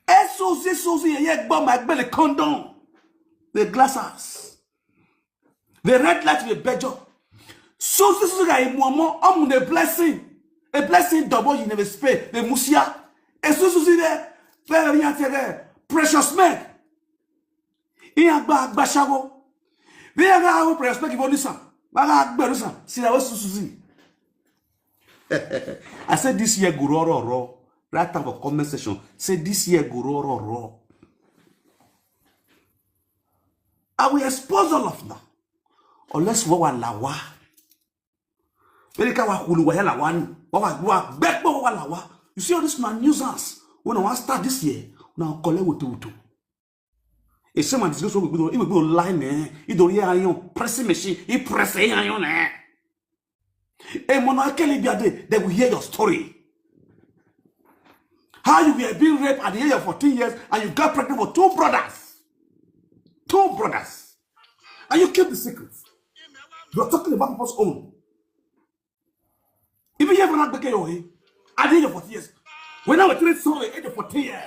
E Susie, Susie, ye gbo ma gbe le condom. The glasses. The red light, the bejo. Susie, Susie, ga imomo, omu the blessing. A blessing double you never spay, the musia. E Susie, Susie, the very yante, precious man. Iya gba, gba shawo. They are now precious man, give on this one. Baga gberusa, see that was Susie. I said this year go raw, raw, raw. Write down for comment section. Say this year go raw, raw, raw. I will expose all of them. Unless we were lawa. Very ka wa hulu wa ya lawa ni. Wa wa wa bekpo wa lawa. You see all this man nuisance. When I want start this year, now collect wutu wutu. E se ma disgrace we go, we go line eh. I don hear iron pressing machine. He press iron eh. E mono akeli bi ade, they will hear your story. How you were being raped at the age of fourteen years and you got pregnant for two brothers. Two brothers. And you keep the secret. You're talking about people's own. Even you have not become your way. At the age of forty years. When I was three, sorry, age of fourteen years.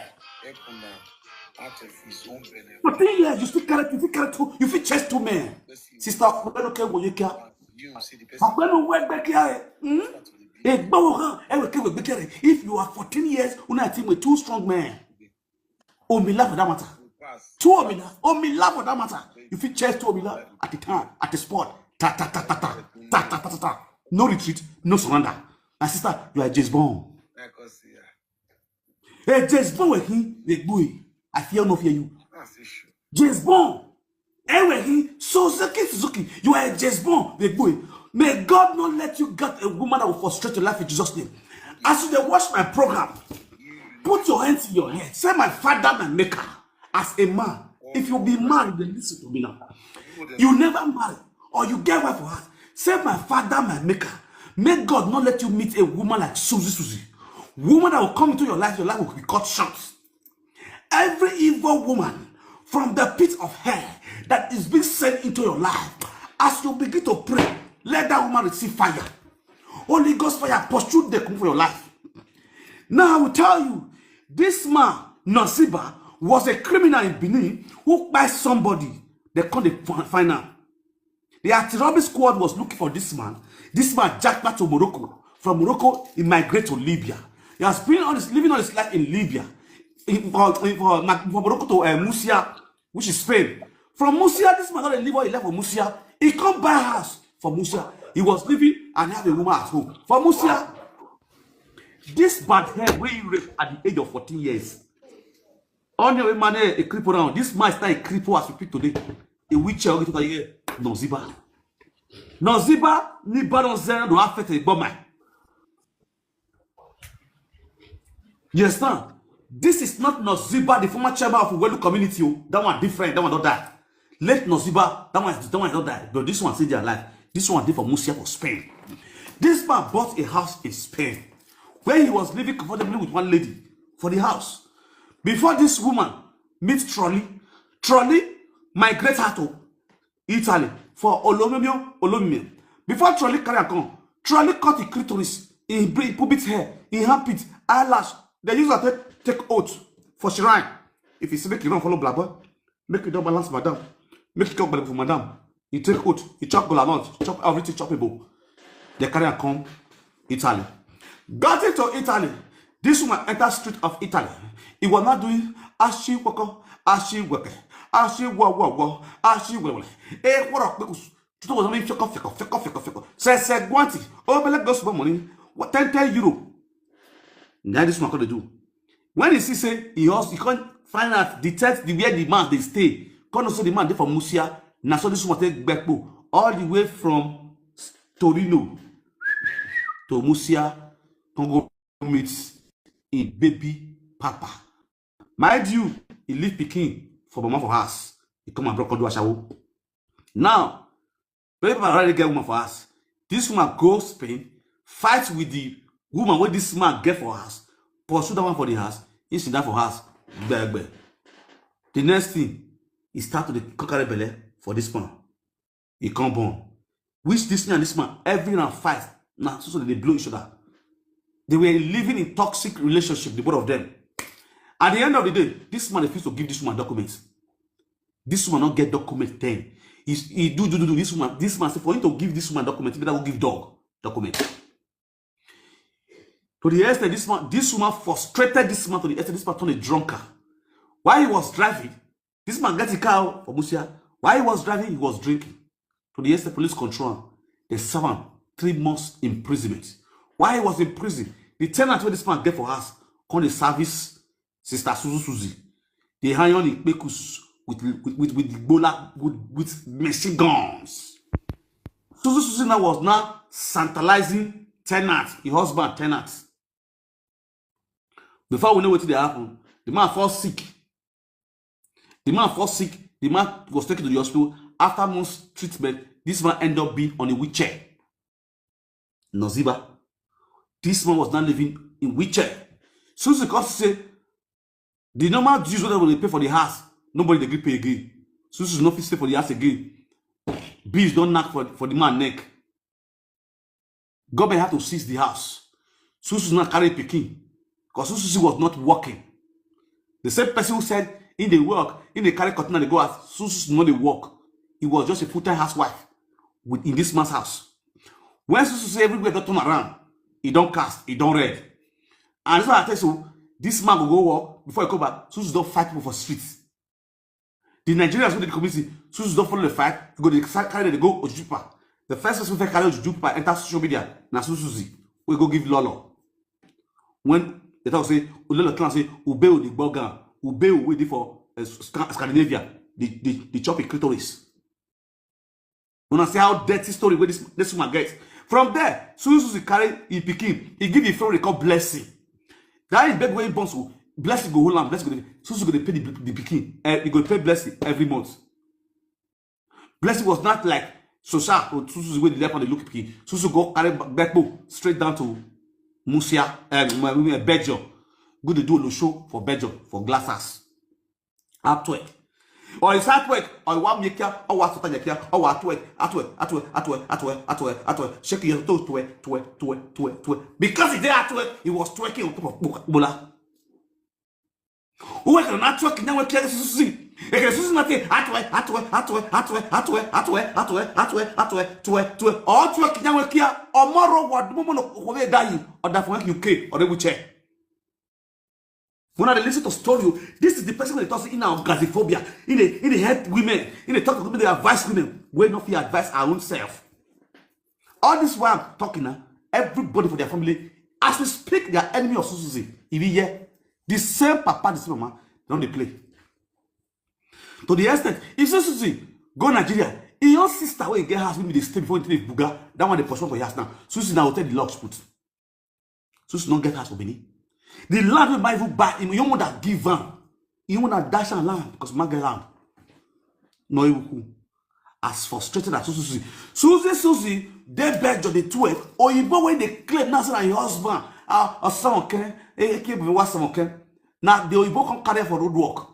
Out of his own belly. Fourteen years, you still carry, you still carry two, you fit chase two men. Sister, I don't care what you care. You see the person. But when you work back here, hmm? Egbawo kan, e we ke we gbekere. If you are fourteen years, una team with two strong men. Omila for that matter. Two Omila, Omila for that matter. You fit chase two Omila at the time, at the spot. Ta ta ta ta ta ta ta ta ta ta. No retreat, no surrender. My sister, you are James Bond. Hey, James Bond, we him, we boy. I fear no fear you. James Bond. Anyway, he Suzuki Suzuki, you are a James Bond, the boy. May God not let you get a woman that will frustrate your life in Jesus' name. As you dey watch my program, Put your hands in your head. Say, "My Father, my Maker." As a man, if you be married, then listen to me now. You never marry, or you get wife for house. Say, "My Father, my Maker, may God not let you meet a woman like Susie Susie. Woman that will come into your life, your life will be cut short." Every evil woman from the pit of hell that is being sent into your life, as you begin to pray, let that woman receive fire. Holy Ghost fire pursue them for your life. Now I will tell you, this man, Nasiba, was a criminal in Benin who kpai somebody. They come dey fi-, find am. The anti-robbery squad was looking for this man. This man jacked back to Morocco. From Morocco, he migrated to Libya. He has been on his, living on his life in Libya. In, for, in, for, Ma-, for Morocco to, uh, Murcia, which is Spain. From Murcia, this man not live all his life for Murcia. He come buy house for Murcia. He was living and have a woman at home. For Murcia, this bad head wey he rape at the age of fourteen years. Only a man, eh, a cripple now. This man is not a cripple as we speak today. A wheelchair, okay, to hear Noziba. Noziba, ni balance zero, do affect a bomb. You understand? This is not Noziba, the former chairman of Uwelu community. Oh. That one different. That one not die. Let Noziba, that one, that one not die. But this one still dey alive. This one dey for Murcia for Spain. This man bought a house in Spain where he was living comfortably with one lady for the house. Before this woman meet Trolley, Trolley migrate her to Italy for Olomimio, Olomimio. Before Trolley carry am come, Trolley cut him clitoris, him bri-, pubic hair, him armpit, eyelash. They use am take, take oath for shrine. If you say make you no follow black boy, make you don balance madam, make you chop belle for madam. You take oath, you chop kola nut, chop everything choppable. They carry am come Italy. Got into Italy. This woman enter street of Italy. He was not doing ashi woko, ashi weke, ashi wo wo wo, ashi wele wele. Eh, what up, because tutu was only feko feko feko feko feko. Se se guanti. Oh, bele go small money. What, ten, ten euro? Now this one come dey do. When he see say he also, he come find out, detect the where the man dey stay. Come know say the man dey for Murcia. Na so this one take gbekpo all the way from Torino to Murcia. Come go meet him baby papa. Mind you, he leave pikin for mama for house. He come abroad come do ashawo. Now, baby papa already get woman for house. This woman go Spain, fight with the woman wey this man get for house, pursue that one for the house. He sit down for house, gbegbe. The next thing, he start to dey carry belle for this man. He come born. Which this man and this man, every round fight. Now, so, so they blow each other. They were living in toxic relationship, the both of them. At the end of the day, this man refused to give this woman documents. This woman not get document then. He, he do, do, do, do. This woman, this man said for him to give this woman document, he better go give dog document. To the extent this man, this woman frustrated this man to the extent this man turned a drunkard. While he was driving, this man get a car for Murcia. While he was driving, he was drinking. To the extent police control him, they serve him three months imprisonment. While he was in prison, the tenant where this man get for house, come dey service Sister Suzu Suzy. They hire on Ikpekus with, with, with, with Igbola, with, with machine guns. Suzu Suzy now was now santalizing tenant, his husband tenant. Before we know wetin dey happen, the man fall sick. The man fall sick. The man was taken to the hospital. After months treatment, this man end up being on a wheelchair. Noziba. This man was not living in wheelchair. Suzy come say the normal dues wey dem dey pay for the house, nobody dey gree pay again. Suzy no fit stay for the house again. Bills don knack for, for the man neck. Government had to seize the house. Suzy now carry pikin because Suzy was not working. The same person who said in the work, in the carry container they go out, Suzy not dey work. He was just a full-time housewife with, in this man's house. When Suzy say everywhere don turn around, he don cast, he don red. And this one I tell you, this man go go work before he come back. Suzy don fight people for streets. The Nigerians wey dey the community, Suzy don follow the fight, go dey sa-, carry dem dey go Ojujupa. The first person wey carry Ojujupa enter social media na Suzy Suzy, wey go give Lolo. When they talk say, Lolo tell am say, Ube o dey gbog am, Ube o wey dey for, uh, Sca-, Scandinavia, the, the, the chop a clitoris. Una see how dirty story wey this, this woman get. From there, Suzy Suzy carry him pikin, he give him friend wey dey call Blessing. That is baby wey he born so, Blessing go hold am, Blessing go dey, Susu go dey pay the, the pikin. Eh, he go pay Blessing every month. Blessing was not like Sosha or Susu wey dey left and dey look pikin. Susu go carry Gbepo straight down to Musia, um, Belgium. Go dey do Olosho for Belgium, for Glasshouse. Artwork. Or it's artwork, or you want me here, or what sort of here, or what twerk, artwork, artwork, artwork, artwork, artwork, artwork, shake your toes, twerk, twerk, twerk, twerk, twerk. Because he did artwork, he was twerking on top of Bola. Who can not twerk in that way, Susu? Eke Susu na te atwe atwe atwe atwe atwe atwe atwe atwe atwe atwe twerk twerk or twerk in that way, or more what mo mo no ko we die or that for U K or the wheelchair. When I listen to story, this is the person that talks in our gaziphobia, in a in a help women, in a talk to women, they advise women. We not feel advise our own self. All this while I'm talking now, everybody for their family, as we speak, they are enemy of Susu. If you hear, the same papa, the same mama, don't they play. To the extent, if Susu go Nigeria, in your sister wey get house, maybe they stay before they buga, that one they postpone for years now. Susu now hotel the locks put. Susu not get house for Benin. The land wey my even buy, him your mother give am. Your mother dash am land because man get land. No, you cool. As frustrated as Susu, Susu, Susu, they beg your the twelve. Or you go when they claim now say na your husband. Ah, or someone can, eh, eh, keep what someone can. Now the Oyibo come carry for road work.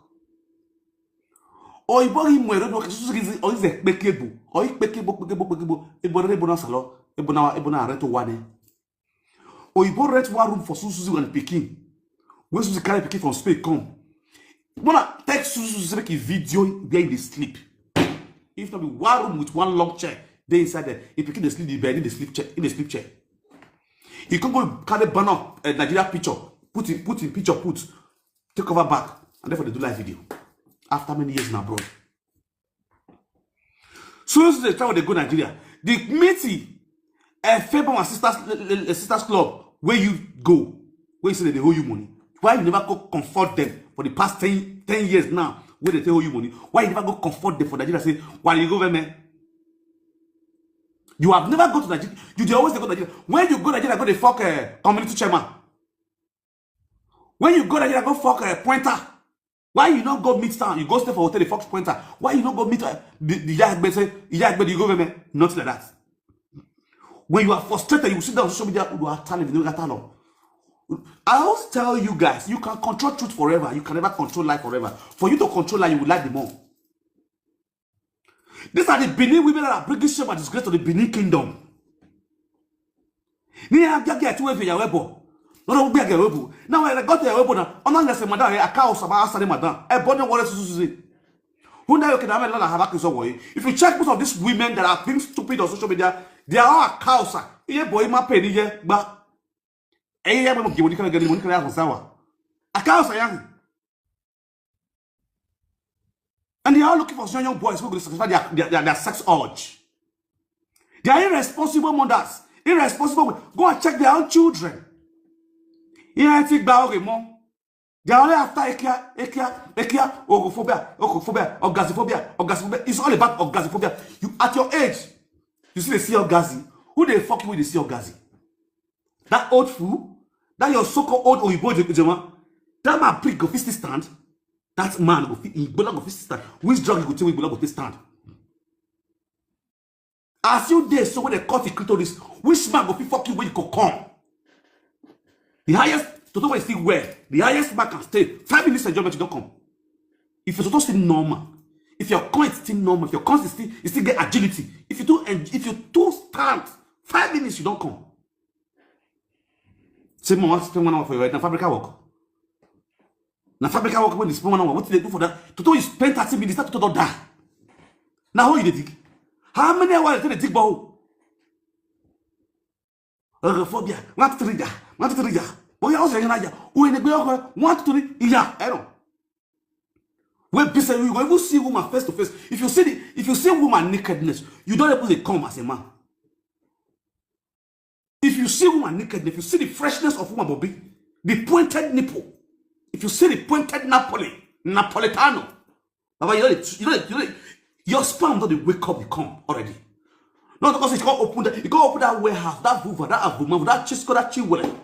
Oyibo him where road work, Susu is or is a kpekebo. Or he kpekebo, kpekebo, kpekebo. Ebo na ebo na salo. Ebo na ebo na rent one. Oyibo rent one room for Susu and pikin. When Susu carry pikin from Spain come, wanna take Susu make a video where they sleep. If not be one room with one long chair, they inside there. If pikin they sleep the bed, in the sleep chair, in the sleep chair. He can go carry banner, uh, Nigeria picture, put in put in picture, put take over back, and therefore they do live video. After many years in abroad. So, so they travel, they go Nigeria. The meeting, a favor my sisters, sisters club, where you go, where you say that they owe you money. Why you never go comfort them for the past ten, ten years now? Where they tell you money? Why you never go comfort them for Nigeria? Say, why you go, man? You have never go to Nigeria. You they always go to Nigeria. When you go Nigeria, go the fuck uh, community chairman. When you go Nigeria, go fuck a uh, pointer. Why you not go meet town? You go stay for hotel, the fox pointer. Why you not go meet uh, the, the Yagbe say, Yagbe, you go, man? Nothing like that. When you are frustrated, you sit down on social media, you are telling the no. I always tell you guys, you can control truth forever. You can never control life forever. For you to control life, you will like the more. These are the Benin women that are bringing shame and disgrace to the Benin kingdom. Ni ya gya gya tuwe ya webo. No no gya gya webo. Now I got the webo na. Ona lese madam e akao sama asare madam. E bone wore susuzi. Hunda yoke na me lala habaki so woyi. If you check most of these women that are being stupid on social media, they are all akao sa. Iye boy ma pe ni ye gba. Eye ya mo giwo ni kana gani mo ni kana ya sawa. Akao sa ya. And they are looking for young, young boys who will satisfy their, their, their, their sex urge. They are irresponsible mothers. Irresponsible women. Go and check their own children. Here I think about okay, mom. They are only after ekia, ekia, ekia, ogophobia, ogophobia, orgasmophobia, orgasmophobia. It's all about orgasmophobia. You at your age, you see they see orgasm. Who they fuck you with they see orgasm? That old fool, that your so-called old Oyibo Jema, that man prick go fit still stand. That man go fit, Igbola go fit still stand. Which drug you go take Igbola go fit stand? As you dey so when they cut the clitoris, which man go fit fuck you when you go come? The highest, to the way still where the highest man can stay five minutes enjoyment you don't come. If you don't still normal, if your coin is still normal, if your coin is still, you still get agility. If you do, if you do stand five minutes you don't come. Say more spend one hour for your head. Na fabrica work. Na fabrica work when you spend one hour. What do they do for that? Toto you spend thirty minutes. That Toto don't die. Now how you dey dig? How many hours they dig borehole? Phobia. One two three ya. One two three ya. But you also gonna ya. Who in the go one two three ya. I know. When be say you go even see woman face to face. If you see the, if you see woman nakedness, you don't even come as a man. If you see woman naked, if you see the freshness of woman bobby, the pointed nipple, if you see the pointed Napoli, Napolitano, Baba, you know, you know, you know, your sperm don't wake up, you come already. Not because it's gonna open that, you go open that warehouse, that vulva, that abuma, that chisco, that chiwele.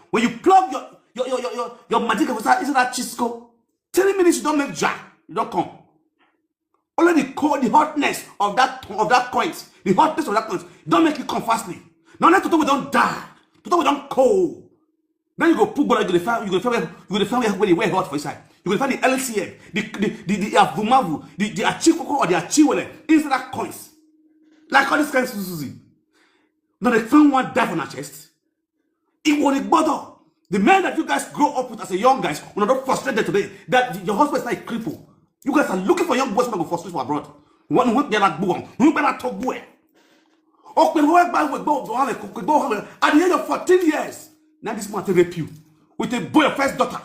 When you plug your, Your your your your, your magic of inside that chisco. Three minutes you don't make jar, you don't come. Only the cold, the hotness of that of that coins, the hotness of that coins, don't make you come fastly. Now let Toto we don't die. Toto we don't cold. Now you go put bola, you go dey find, you go dey find where, you go dey find where, where, where hot for inside. You go dey find the L C M, the the the, the avumavu, the the achikoko or the achiwele inside that coins. Like all this kind of Susie. Now they find one die on her chest. It was a bother. The men that you guys grow up with as a young guys, when I don't frustrated today, that your husband is not a cripple. You guys are looking for young boys who go frustrate for abroad. One who get that boy, who get that talk boy. Open where by we go go have a go have a at the age of fourteen years. Now this man to rape you with a boy, your first daughter.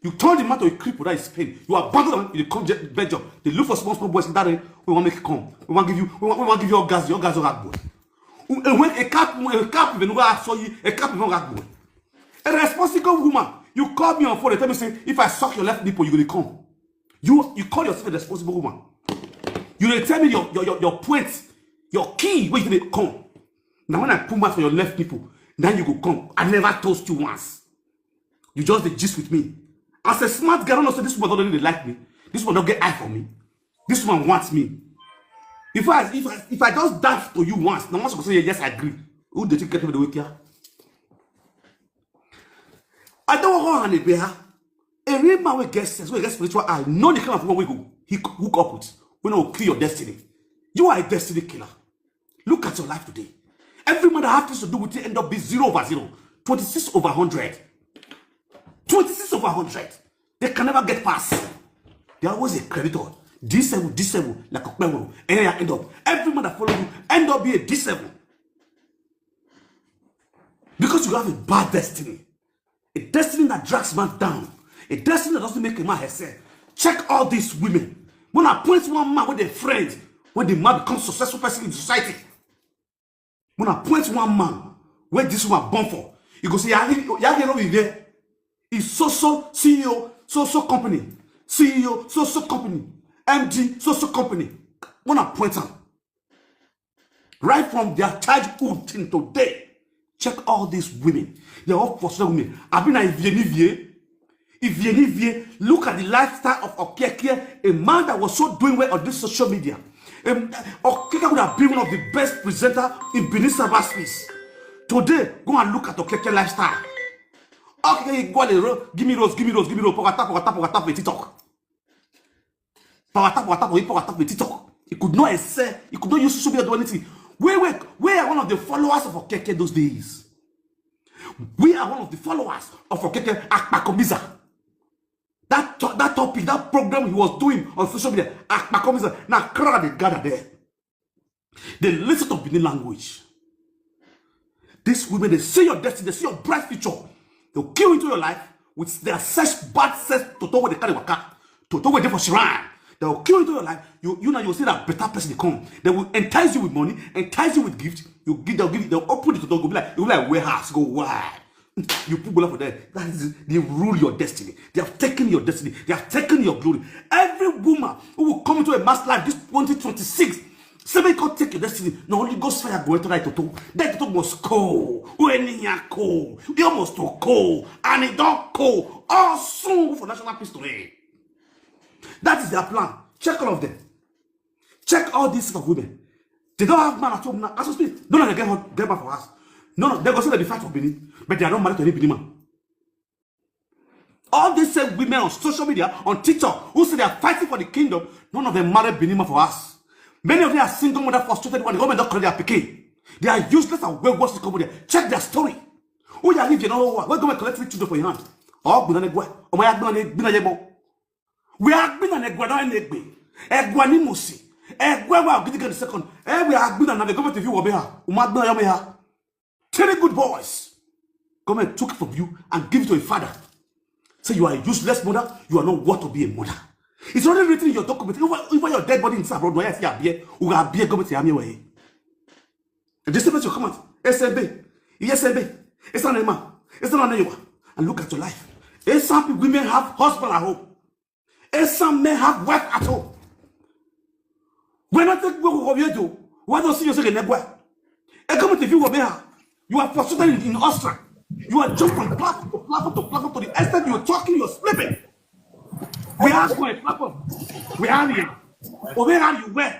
You turn the man to a cripple that is pain. You abandon him, you come Belgium. They look for small small boys in that way. We want make it come. We want give you. We want, we want give you your gas. Your gas, your boy. When a cap, a cap even go ask you. A cap even go. A responsible woman. You call me on phone. They tell me say if I suck your left nipple, you gonna come. You you call yourself a responsible woman. You dey tell me your your your, your points, your key where you dey come. Now when I put mouth for your left nipple, now you go come. I never toast you once. You just dey gist with me. As a smart girl, I know say this woman don't really like me. This woman don't get eye for me. This woman wants me. If I if I if I just dash to you once, now once you go say yes, I agree. Who did you get with the week here? I don't want her to be her. A real man will get sense, will get spiritual eye. Know the kind of woman we go he hook up with. We know kill your destiny. You are a destiny killer. Look at your life today. Every man that have things to do with you end up be zero over zero, twenty-six over one hundred. twenty-six over one hundred. They can never get past. They are always a creditor. D seven, D seven, like a pebble. And you end up. Every man that follow you end up be a D seven. Because you have a bad destiny. A destiny that drags man down. A destiny that doesn't make a man herself. Check all these women. When I point one man with a friend, when the man becomes successful person in society. When I point one man, where this woman born for, you go say, yeah, yeah, yeah, no, there. It's so so C E O, so so company, C E O, so so company, M D, so so company. When I point out, right from their childhood till today, check all these women. They're all for some women. I've been a Viennivie. If you live here, look at the lifestyle of Okeke, a man that was so doing well on this social media. Um, Okeke would have been one of the best presenter in Benin cyberspace. Today, go and look at Okeke lifestyle. Okeke, go on the road, give me rose, give me rose, give me rose, power tap, power tap, power tap, with TikTok. Power tap, power tap, power tap, with TikTok. He could not excel, he could not use social media to do anything. Where, where, where are one of the followers of Okeke those days? We are one of the followers of Okeke Akpakomiza. That, to- that topic, that program he was doing on social media, Akpakomiza, now crowd they gather there. They listen to Benin language. These women, they see your destiny, they see your bright future. They'll kill into your life with their such bad sex to talk with the carry waka, to talk with them for shrine. They'll kill into your life. You, you now you'll see that better person they come. They will entice you with money, entice you with gift. You give, they'll give, they'll open the door, go be like, you be like warehouse, go wide. You put bola for them. That is, they rule your destiny. They have taken your destiny. They have taken your glory. Every woman who will come into a man's life this twenty twenty-six, say make God take your destiny. No, only God's fire go enter that toto. That toto must cold. When you cold, you must to cold, and it don't cold. All soon for national peace today. That is their plan. Check all of them. Check all these set of women. They don't have man at home now. As we speak, none of them get, hot- get man for us. No, no, they go say they be fight for Benin, but they are not married to any Benin man. All these same women on social media, on TikTok, who say they are fighting for the kingdom, none of them married Benin man for us. Many of them are single mother frustrated when the government don't collect their picking. They are useless and well worse to come there. Check their story. Who you are living all over? Where government collect three children for your hand? Oh, gbina ne gwa. Oh my gbina ne gbina yebo. We are gbina ne gwa na ne gbe. Egwa ni musi. Egwa wa gidi the second. Eh, we are gbina na the government if you will be her. Uma gbina yo me her. Three good boys. Government took it from you and give it to a father. Say you are a useless mother. You are not worth to be a mother. It's already written in your document. Even, even your dead body in abroad, where I see Abie, who Abie government Yami way. And this is your comment. S M B. Yes, S M B. It's not Emma. It's not Emma. And look at your life. Some women have husband at home. And some men have wife at home. We're not taking what we do. Why don't see yourself in Negua? And come to you, you are frustrated in, in Austria. You are jumping from platform to platform to platform to the extent you are talking, you are sleeping. We are going platform. We are here. Over here, you were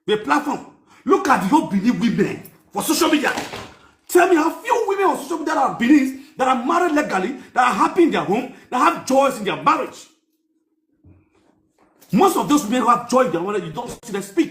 the platform. Look at the whole Benin women for social media. Tell me how few women on social media that are Benin that are married legally, that are happy in their home, that have joys in their marriage. Most of those women who have joy in their marriage, you don't see them speak.